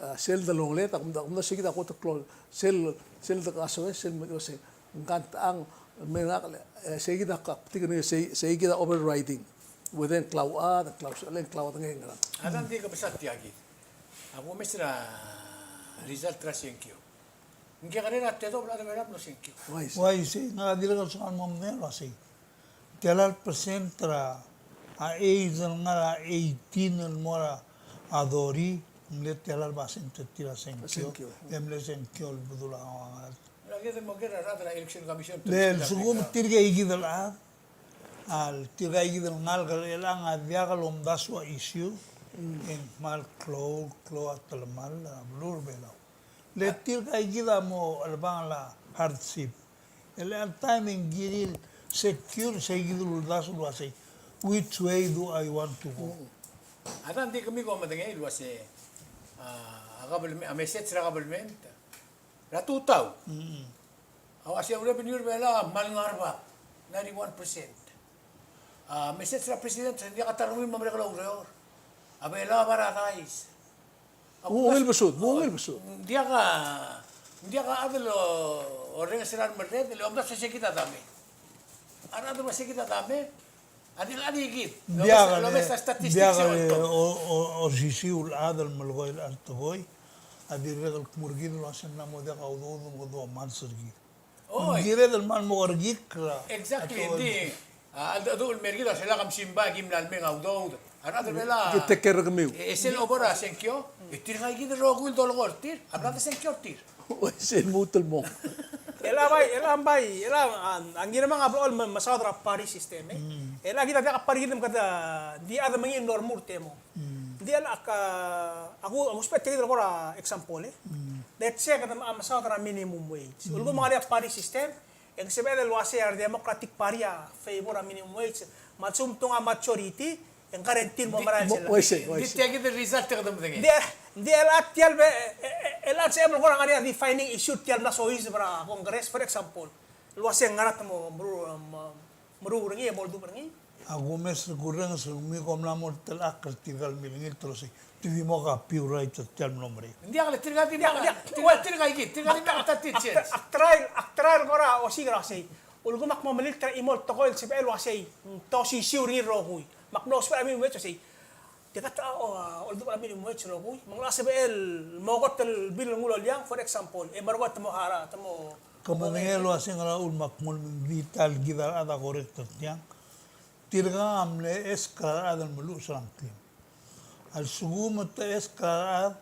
A, sel delongeled, a kumdasu, kumdasu sei kid a kot el klou, sel, sel dekasoes, sel me, se, ng kantang, me ngak, e, sei kid a kak, tik, sei, sei kid a overriding. Within klauchad, klauchad, klauchad, ngerang. A dang di ke mesa tia kid. A kumes er a result er a sengkio. Ng kekerei er a tedobel a rechad er a Belau el mlo sengkio. Uaisei. Uaisei, ngak a dirrek el soal el mo medengei el uasei, tia el percent er a, a age el ngar er a eighteen el mo er a thirty, mle tia el percent er tir a sengkio. Sengkio. E mle sengkio el bedul a ngar. Le, a lsekum tirka ikid el chad, a tirka ikid el ngalek er chelechang a diak lomdasu a issue, e ng kmal klou, klou a telemall a beluu er a Belau. Le tirka ikid a mo chelebangel a hardship. E le a taem e ng kirir el secure, se ikid el uldasu el uasei, which way do I want to go? A dang di kemiu ko medengei el uasei, a, a government, a message er a government er a tutau. A uasei a revenue er a Belau a kmal ngar er a bab, ninety-one percent. A message er a president, ng diak a ta er ngii me a merek el oureor. A Belau a paradise. Ungil besud, ungil besud. Ng diak a, ng diak a chad el orrenges er a remerreder, le omdasu e se kid a dame. A rechad el ua se kid a dame, a di, a di kid. Ng diak a, ng diak a o, o, osisiu el chad el melekoi el chad el tekoi, a dirrek el kmo er kid el uasei ng mla mo diak a udoud me kede omes er kid. Oi. Ng kired el kmal mo kerekikl er a. Exactly, a, di, a, a, a, a, el mer kid a sel a kemsimbai a ki mla lmei a udoud. A rechad er a Belau. Ki take care er kemiu. E, e sel obo er a sengkio, e tirka kid el rokui el dolekoi er tir, a bla de sengkio er tir. Oi, sel lmuut el mong. El a bai, el a bai, el a, a, a Ngirmang a blechoel me, mesaod er a party system, e. Mm. El a kid a diak a party kid me kede, di a de mengiil el mlo remurt e mo. Mm. Ng di el ak, a ku, a ku ousbech tia kid el kora example, e. Mm. Let's say, kede mesaod er a minimum wage. Mm. Ulekum ng ngar er ngii a party system, e ng sebeched el uasei a re Democratic Party a favor a minimum wage. Me a lsekum te nguu a majority, e ng guarantee el mo merael sel. Uaisei, uaisei. Ng di tia kid el result e kede medengei. Ng di, ng di el a tia el be, e, e, e, el a sebechem el kora ngar er ngii a defining issue er tia el mla soiseb er a Congress, for example. El uasei ngera te mo, meruul, mo, meruul er ngii, e mo oldubech er ngii. A kumes er a kurrenges el kemiu kom mla mo oltelechakl er tirka el milengit el uasei, te di mo kapiu right er tia el mlo merek. Ng diak le tirka di mla, tirka, tirka ikid, tirka di mla ta tir change. Ak try, ak try el kora osiik er a sei. Ulekum ak mo melilt er a chimo el tekoi el sebechel el uasei, te osisiu er ngii el rokui. Me ak mlo ousbech er a minimum wage el uasei. Tirka te, o, oldubech er a minimum wage el rokui. Me ng locha sebechel el mo kot el bill el nguu el oliang, for example. E merekong te mo harau, te mo Ke medengei el uasei ngera uchul me ak mo mengdi el kid a rechad a correct er tiang. Tirka a mle ask er a rechad el meluches er a ngklim. A lsekum te ask er a rechad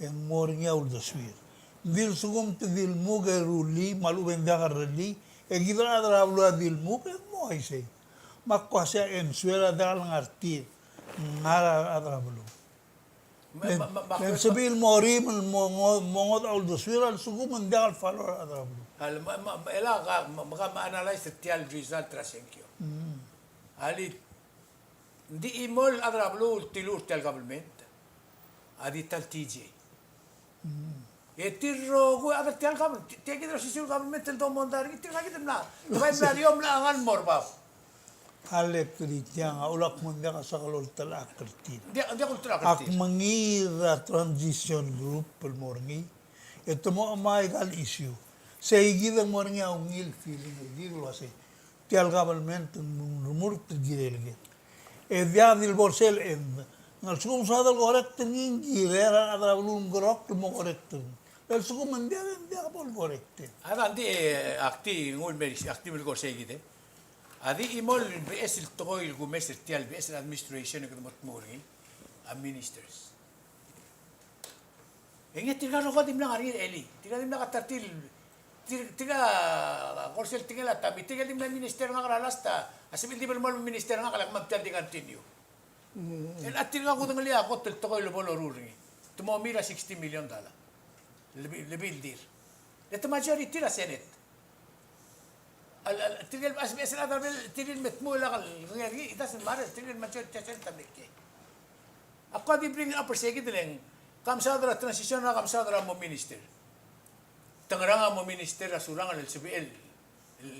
e ng mo er ngii a uldesuir. Ng di a lsekum te di lmuk e rullii me a lechub e ng diak lerellii, e kid a rechad er a beluu a di lmuk e ng mo uaisei. Me ak uasei a answer a diak lengar er tir, ngar er a rechad er a beluu. Me, me, me, me, ng sebechir el mo oreim el mo, mo, mo ngodech a uldesuir a lsekum ng diak el follow er a rechad er a beluu. A le, me, me, me, el a ka, me, me ka me analyze er tia el result er a sengkio. Mm. A le, ng di chimo el chad er a beluu el tiluu er tia el government a di ta el T J. Mm. E tir el rokui a chad er tia el government, ti-, tia kid el osisiu el government el domondai er ngii, tirka kid el mla, bai mla er eou el mla ngar el mo er bab. A le kede tiang a ulak mo ng diak a sak el oltelechakl er tir. Diak, diak oltelechakl er tir. Ak mengiil er a transition group el mo er ngii. E te mo chemai aika el issue. Sei kid e ng mo er ngii a ungil feeling er kid el uasei tia el government ng remurt el kirel kid. E diak di le bo er sel end. Ng a lsekum soad el correct er ngii, ng kirel a rechad er a beluu el ngerokl el mo correct er ngii. E a lsekum ng diak, ng diak bo el correct. A, ng di, e, ak di nguu el mei, ak di melekoi er sei kid e. A di chimo el beches el tekoi el kumes er tia el beches el administration e kede mo tmuu er ngii a ministers. E ngii tirka el rokui a di mla ngar er ngii er a elii. Tirka di mla ta er tir, tir, tirka, kora sel tekingel a Tommy, tirka di mla minister er ngak er a last, a sebechel di bo el mo minister er ngak el kmal tia el di continue. Mm. E a tirka kudengelii a kot el tekoi el bo loruul er ngii. Te mo mei er a sixty million dollar. Le bi-, le bill er tir. Le te majority er a Senate. Al, al, tirke el, as, as, as, tirke el me tmuu el lak el ngii, it doesn't matter, tirke el majority a Senate a mle kiei. Ak kuk di bring up er sei kid el ng, ka mesaod er a transition, ka mesaod er a mo minister. Te ngerang a mo minister er a Surangel el sebechel el,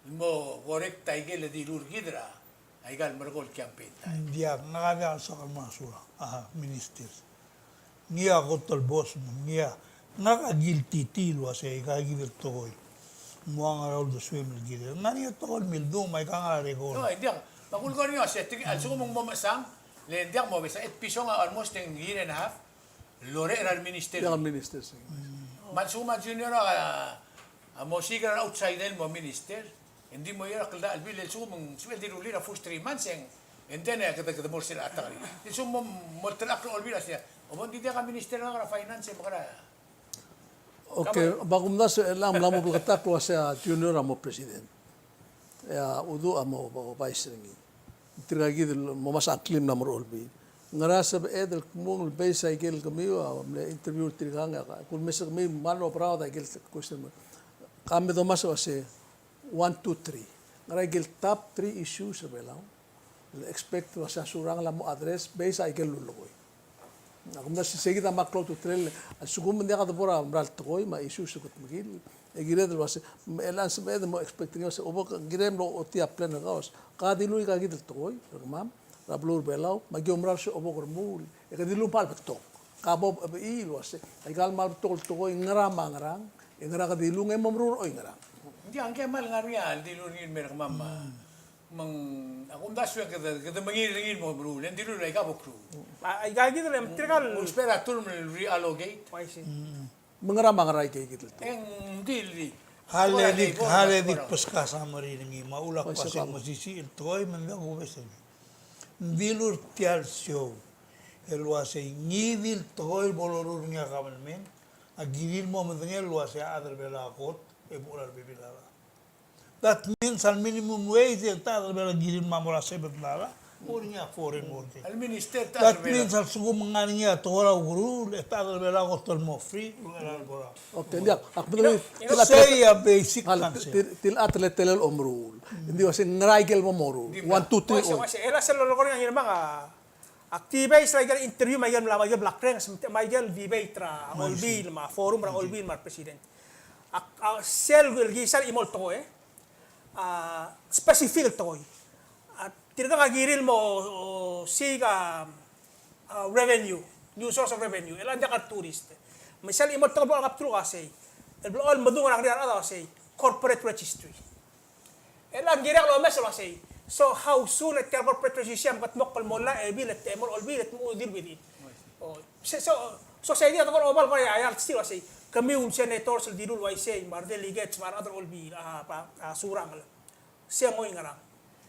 el mo correct aike el dilu er kid er a aika el merekong el campaign time. Ng diak, ngak a diak el soak el mo er a Surangel, a, minister. Ngii a kot el boss me ngii a, ngak a guilty tia el uasei aika kid el tekoi. Mo ngar er a uldesuem el kirel. Ng ngar er ngii a tekoi el mildung me aika ngar er a record. No, e diak. Me a kulekoi er ngii a uasei, tirke, a lsekum ng mo mechesang, le ng diak mo mesa, e Pisong a almost a year and a half el orechii er a minister. Diak el minister, sei. Mm. Me a lsekum a Junior a, a mo siik er a outside el mo minister. Ng di mo er a kldei el bill el lsekum ng sebechel di rullii er a first three months e ng, and then, e, kede, kede mo er sel a ta er ngii. El lsekum mo, mo telechakl er a Olbiil a sei. O bo ng di diak a minister er ngak er a finance e mekerang. Okay, me a kumdasu e ng mla mo bleketakl el uasei a Junior a mo president. E a Uduch a mo, mo vice er ngii. Tirka kid el mo mesa a ngklim el mla mo er a Olbiil. Ngera sebeched el kmo ng base aike el kemiu a mle interview er tirkang e a, kulmes er kemiu me ng mlo broad aike el question. Ka me domes el uasei one, two, three. Ngera aike el top three issues er a Belau el expect el uasei a Surangel a mo address based aike el lulekoi. A kumdasu sei kid a kmal klou a ultutelel, a lsekum ng diak de bo er a mera el tekoi me a issues el kutmeklii, e kired el uasei, me chelechang sebeched el mo expect er ngii el uasei, o bo kirem el ochotii a plan er kau, ka dilu aika kid el tekoi er kemam er a beluu er a Belau, me aki oumera el uasei o bo ke remuul, e ke dilu me a le betok. Ka bo, e, bechiil el uasei, aika el kmal betok el tekoi, ngera me a ngerang, e ngera ke dilu, e mo meruul er oingerang. Ng diak, ngke a kmal ngar er ngii a dilu er ngii el mer kemam, a, me ng, a kumdasu e kede, kede mengiil er ngii el mo meruul, e ng dilu el aika bo kruul. A, aika kid el, tirka el, ousbech er a term el reallocate. Oh, I see. Mm. Me ngera me a ngera aika kid el tekoi. E ng di, di, Hale dik, hale dik beskak a summary er ngii, me a ulak uasei mesisiich el tekoi me ng diak kubes er ngii. Ng dilu er tia el show el uasei ngii di el tekoi el bo loruul er ngii a government a kirir el mo medengei el uasei a chad er a Belau a kot e bo er a rebebil er a rechad. That means a le minimum wage e a chad er a Belau a kirir el mo er a seven dollar, mo er ngii a foreign worker. That means a lsekum ng ngar er ngii a tekoi er a ukeruul, e a chad er a Belau a kot el mo free, el mo er a Okay, diak, ak medengei, sei a basic concept. Til a teletelel omeruul. Ng di uasei ngera ikel bo moruul. One, two, three, uaisei, uaisei. E le sel lolekoi er ngii a Ngirmang a, ak di bai sel ikel interview me a ikel mla, me a ikel blak reng, me a ikel debate er a Olbiil, me a forum er a Olbiil, me a president. A, a, sel el kisa el chimo el tekoi, a, specific el tekoi. A, tirkang a kirir el mo, o, siik a, a, revenue, new source of revenue, el ng diak a tourist. Me sel chimo el tekoi el bo er a ngii a bdeluk a sei, el bo el medung er a ngeriar a chad a sei, corporate registry. El ng kirek el omes el uasei. So how soon e tia el corporate registry a mekedmokl el mo llach e bill e te mo er a Olbiil e te mo deal with it. O, se, so, so sei kid a tekoi el obal kora a ial stil uasei. Kemiu el senators el dilu el uaisei, me a re delegates, me a rechad er a Olbiil, a, a, a Surangel. Se ngoi ngerang.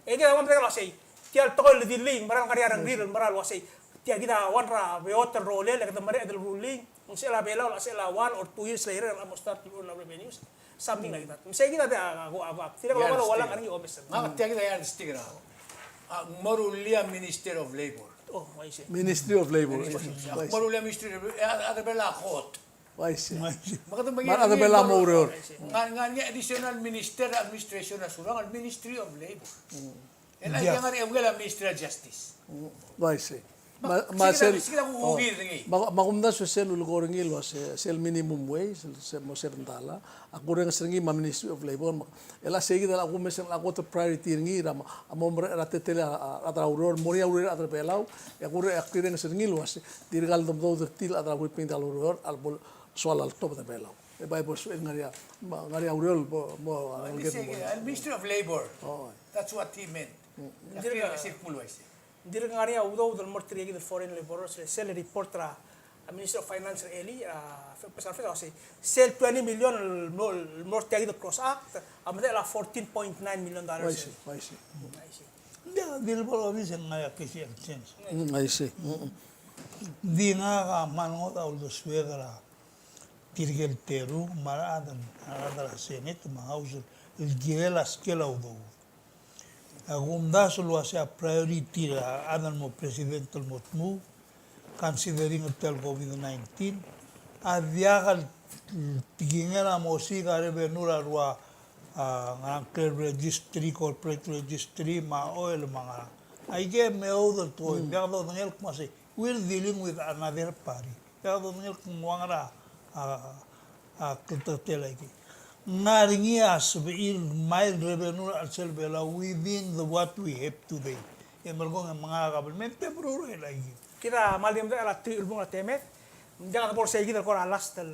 E kid a ua medengei el uasei. Tia el tekoi el dilii, mera el ngar er ngii a rengrir, mera el uasei. Tia kid a one er a beot el rolel, e kede mereched el ruling, ng sel a Belau, sel a one or two years later, el mo start el earn a revenues. Something like that. Me sei kid a, a, a, a, tirke el obal a ualang a ngar er ngii a omes. Ngak tia kid a ial stik er a, a, ng mo rullii a Ministry of Labor. Oh, I see. Ministry of Labor. Ministry. Ng mo rullii a Ministry of Labor, e a, a, a Belau a kot. I see. Me kede me a, a Belau a mo oureor. Ngar, ngar er ngii a additional minister er a administration er a Surangel, Ministry of Labor. El a ngar er ngii a Ministry of Justice. I see. Me a, me a sel, me a kumdasu sel ulekoi er ngii el uase, sel minimum wage, sel, sel mo seven dollar. Ak kurrenges er ngii me a Ministry of Labor, me a, el a sei kid a kumes el a kot el priority er ngii er a, a mo merek er a teletelel a, a, a rechad er a ureor, mo er ngii a ureor er a rechad er a Belau, e ak kurrenges er ngii el uase, tirka el domedaud er tir el chad er a Whipping, tirka el ureor, a lebo el soal a letobed er a Belau. E bai bo lsebechir el ngar er ngii a, ngar er ngii a ureor el bo, mo, a, Ministry of Labor. Oh. That's what he meant. Dirk ngar er ngii a udoud el mo er tirke kid el foreign laborers, sel report er a Ministry of Finance er a elii, a, Professor Fred, a sei, sel twenty million el mo, el mo er tia kid el CROSS Act, a medechel a fourteen point nine million dollars. I see, I see. I see. Ng di, di le bo lobis e ng ngar er ngii a case exchange. Mm, I see. Mm, mm. Di ngak a kmal ngodech a uldesuek er tirke el terung, me a rechad, a rechad er a Senate, me a House, el kirel a skel a udoud. A kumdasu el uase a priority er a chad el mo president el mo tmuu, considering er tia el COVID nineteen, a diak el tekingel a mo siik a revenue er a rua, a, ngerang, clear registry, corporate registry, me a oil, me a ngerang. Aike el meoud el tekoi, diak dodengei el kmo sei, we're dealing with another party. Diak dodengei el kmo ng ua ngera a, a, a klteketel aike. Ng ngar er ngii a sebechir el mile revenue er a chelsel Belau within the what we have today. E merekong e menga a government e meruul er aike. Kid a kmal di medechel a teru el bung er a temed. Ng diak de bo er sei kid el kora last el,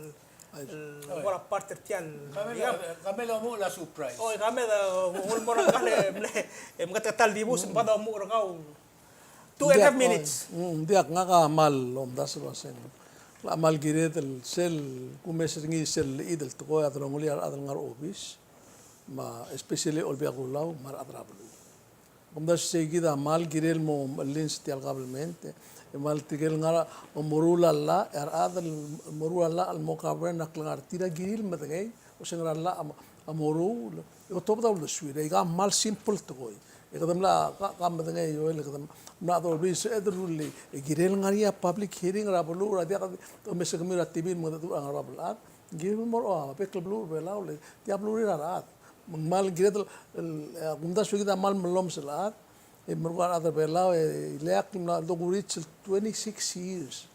el kora part er tia el. Kemam el, kemam el omuchel a surprise. Oi, kemam el, ungil mo er ngkal e mle, e mketeketang el dibus, me kede omuchel er kau. Two and a half minutes. Mm, diak, ngak a kmal omdasu el uase ng locha kmal kired el sel kumes er ngii sel chelid el tekoi a delongelir a rechad el ngar er a obis, me a especially Olbiil er a Kelulau me a rechad er a beluu. Kumdasu sei kid a kmal kirel mo challenge tia el government, e kmal tirke el ngar er a omeruul a llach, e a rechad el meruul a llach el mo govern a klengar er tir a kirir el medengei, osengel a llach a mo, a moruul, e otobed a uldesuir, e aika a kmal simple tekoi. E kede mla, ka, ka medengei, Joel, e kede mla dolbiil, e de rullii, e kirel ngar er ngii a public hearing er a beluu, er a diak, domes er kemiu er a T V, me kede dmu er a ngar er a bab el chad, kirel mo er a, a, bek el beluu er a Belau, le, tia beluu er a rechad. Me ng kmal kired el, el, e, a kumdasu e kid a kmal melomes el chad, e merekong a rechad er a Belau, e, ileakl el mla dokurits el twenty-six years.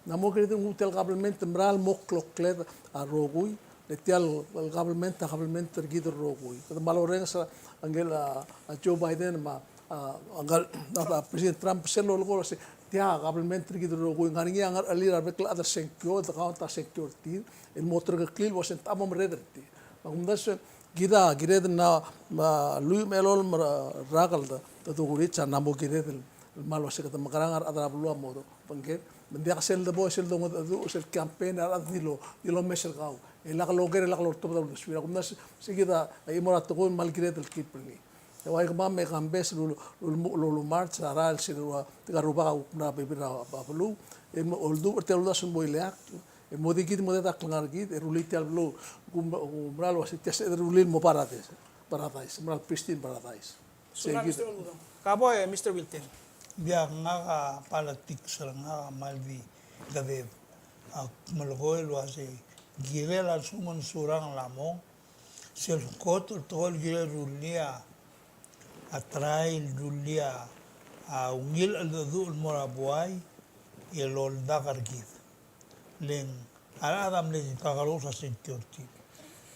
Ng mo kired el nguu tia el government el mera el mo klokled a rokui, le tia el government a government er kid el rokui. Kede kmal orrenges a ngike el, a, a Joe Biden me a, a, ngike el, a, a President Trump sel lolekoi el uase tia government er kid el rokui, ng ngar er ngii a ngerechelir a rebek el chad el sengkio, el de count a sengkio er tir, el mo ulterekokl el uase ng techa mo merreder er tir. Me a kumdasu e kid a kired el mla, mla lluich me a elolem el rak el de, de dokurits a ng mo kired el, el kmal uase kede mekerang a rechad er a beluu a mo do, bengked, me ng diak sel debo, sel dongedecheduch, sel campaign, a rechad a dilu, dilu omes er kau. E lak loker, e lak loltobed a uldesuir. A kumdasu, se kid a, e mo er a tekoi el kmal kired el keep er ngii. E ua ikemam e kambes el ul-, ul-, ul-, ul-, march er a rael sel ua, tirka el rubak a kuk mla bebil er a, a beluu, e mo, oldubech er tia el uldasu el mo ileakl, e mo di kid mo diak a klengar er kid, e rullii tia el beluu, kum-, kumerang el uase tia se rullii el mo paradise, paradise, mera el pristine paradise. Sulang, Mister Uludong. Ka bo e, Mister Wilton. Diak, ngak a politics er ngak a kmal di kedeb. Ak melekoi el uase kirel a lsekum ng Surangel a mong, sel kot el tekoi el kirel el rullii a, a try el rullii a, a ungil el cheldecheduch el mo er a buai, e loldak er kid. Le ng a rechad a mle kakerous a sengkio er tir.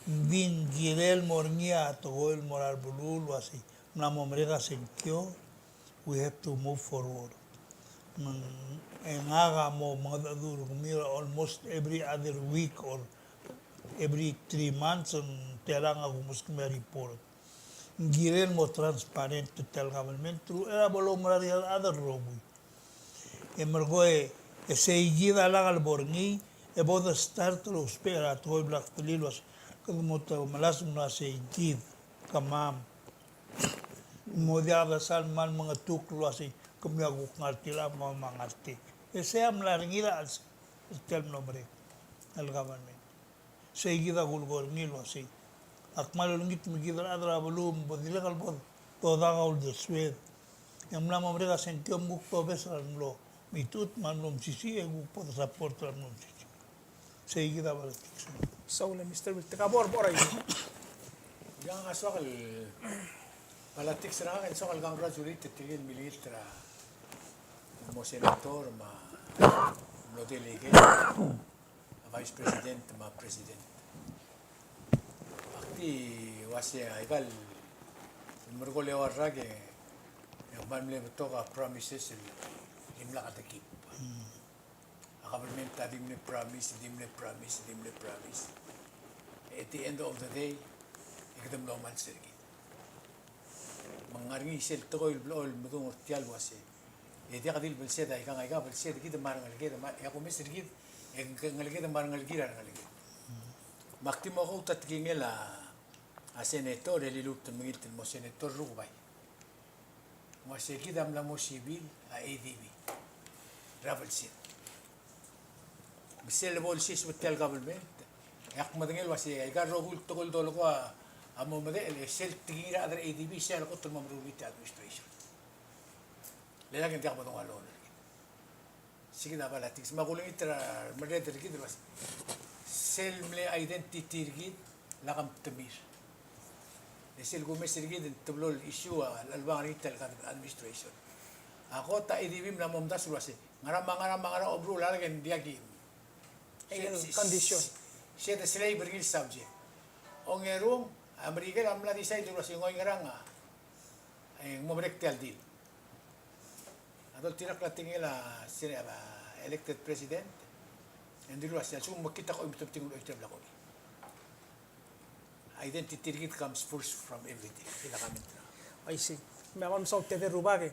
Ng di ng kirel mo er ngii a tekoi el mo er a beluu el uase ng mla mo merek a sengkio, we have to move forward. Me ng, e ngak a mo mengedecheduch er kemiu er a almost every other week or every three months, ng telang a kumeskemiu a report. Ng kirel mo transparent tia el government through er a bo loumera er a rechad el rokui. E merekong e, e sei kid a lak el bo er ngii, e bo de start el ousbech er a tekoi el bla kdechelim el uase, kede mo te melasem el uase sei kid, kemam. Mo diak de sal kmal mengetukl el uase, kemiu a kuk ngar tia el mo me ngar tia. E sei a mla er ngii er a chelsel, er tia el mlo merek el government. Sei kid a kulekoi er ngii el uasei, ak kmal olengit me kid el chad er a beluu me bo dirrek el bo dodak a uldesued. E ng mla mo merek a sengkio me kuk tobes er a mlo mechitechut me a mlo mesisiich e kuk bo de support er a mlo mesisiich. Sei kid a politics. Soal e Mister Wilton, ka bo er a bo er a. Ia, a soak el politics er ngak e ng soak el congratulate er tirke el milengilt er a mo senator me a mlo delegate, a Vice President me a President. Ak di uase aika el merekong el eua el rak e ng kmal mle betok a promises el dimlak de keep. A government a di mle promise, di mle promise, di mle promise. At the end of the day, e kede mlo malsa er kid. Me ng ngar er ngii sel tekoi el blechoel el medung er tia el uase, e diak di le belsed a ikang, aika belsed kid me a rengeleked, me a, e a kumes er kid, e ng ngeleked me a rengelekir a rengeleked. Me ak di mo quote a tekingel a, a senator, e liluut el mengilt el mo senator Rukebai. Me uase kid a mla mo sibil a ADB er a belsed. Me sel bo lsiseb er tia el government, e ak medengei el uase aika el rokui el tekoi el dolekoi a mo medechel, e sel tekingir a chad er a ADB, sei a lekot el mo meruul er ngii tia el administration. Le lak e ng diak bo dongua loan er kid. Sei kid a politics. Me a kulengit er a remerreder er kid el uase, sel mle identity er kid, lak mtemir. E sel kumes er kid e ng teblo el issue a lechelebangel er ngii tia el administration. A kot a ADB a mla mo omdasu el uase, ngera me a ngera me a ngera a omeruul a lak e ng diak ki. Condition. Se, se, se de slave er ngii el subject. Ongerung, a Merikel a mla decide el uase ng oingerang a, e ng mo merek tia el deal. A doltirakl a tekingel a, se, a elected president, e ng dilu el uase a lsekum mekngit a kochoit me te betik el oiter el bla kongei. Identity er kid comes first from everything. Kid a comment er a. I see. Me a kmal mesaul tia el rubak e.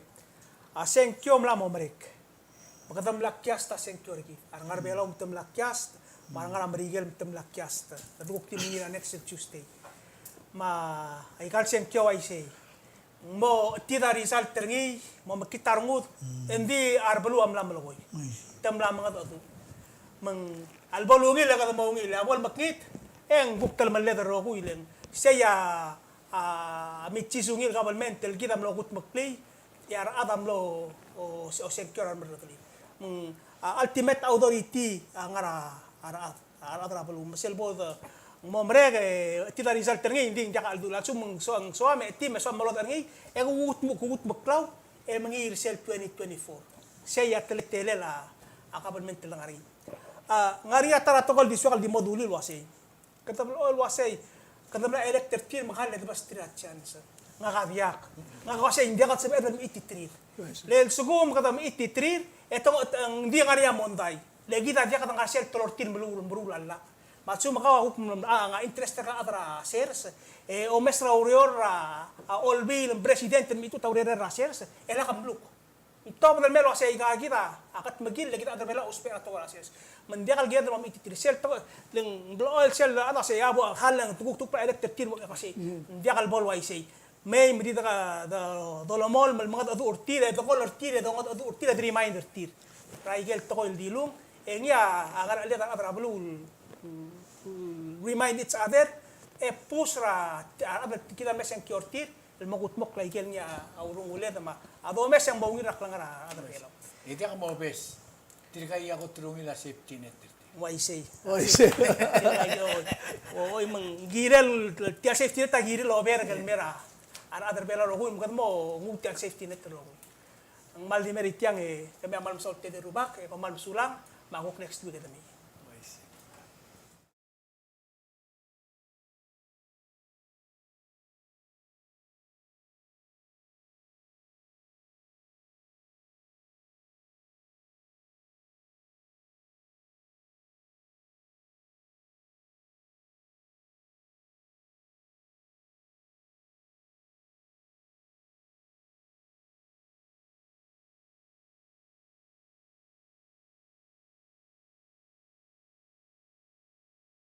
A sengkio a mla mo merek. Me kede mla cast a sengkio er kid. A rengar er a Belau me te mla cast, me a rengar er a Merikel me te mla cast. Kede kuk di mengiil er a next Tuesday. Me aika el sengkio a uaisei. Ng mo chetid a result er ngii, mo mekngit a rengud, e ng di a rebeluu a mla melekoi. Te mla mengedecheduch. Me ng a lebo lungil e kede mo ungil, a bo lemekngit, e ng kuk telemelled el rokui le ng sei a, a, mitsisungil government el kid a mlo kudmeklii, e a rechad a mlo, o, o sengkio er a remerredelii. Me ng, a, ultimate authority a ngar er a, a rechad. A rechad er a beluu, me sel bo de, ng mo merek e, chetid a result er ngii, ng di ng diak a chelduul. A lsekum ng soam, ng soam e, chetid me soam melodech er ngii, e kuk, kuk, kuk meklau, e mengiil er sel twenty twenty-four. Sei a teletelel a, a government el ngar er ngii. A, ngar er ngii a ta er a tekoi el di soak el di mo dulii el uasei. Kede blechoel el uasei, kede mla elect er tir me kede besterir a chance. Ngak a diak. Ngak a uasei ng diak el sebeched el mechititerir. Le lsekum kede mechititerir, e te ng di ngar er ngii a mondai. Le kid a diak de ngar er sel telortir el meruul, meruul a llach. Me a lsekum kau a kuk, a, ngar er a interest er a chad er a sers, e omes er a ureor er a, a, olbiil el president el mechitechut a urerel er a sers, e lak mluk. Ng tobed el mei el uasei aika kid a, a kedmekill e kid a rechad er a Belau a ousbech er a tekoi er a sales. Me ng diak el kired el mo mechititerir sel tekoi, le ng blechoel sel a uasei a bo a hal e ng tekuk, tekuk el elect er tir me ng uasei. Ng diak el bo el uaisei. Mei me di de, de, dolemolem el mengedecheduch er tir, e dekol er tir, e dongedecheduch er tir, e de remind er tir er a ikel tekoi el dilung, e ngii a, a ngeracheled a rechad er a beluu el, el remind each other, e push er a, a rechad el kid a mesa e ng kiei er tir, el mo kudmokl a ikel ngii a urunguled me a domes e ng mo ungil er a klengar er a rechad er a Belau. E diak mobes, tirka a kot el ungil a safety net er tir. Uaisei. Uaisei. Oi, oi, me ng kirel, tia el safety net a kirel oberk el mei er a, a rechad er a Belau el rokui, me kede mo nguu tia el safety net el rokui. Ng kmal di mei er tiang e, kemiu a kmal mesaul el tedei el rubak, e kom kmal mesulang, me a kuk next week e de mei.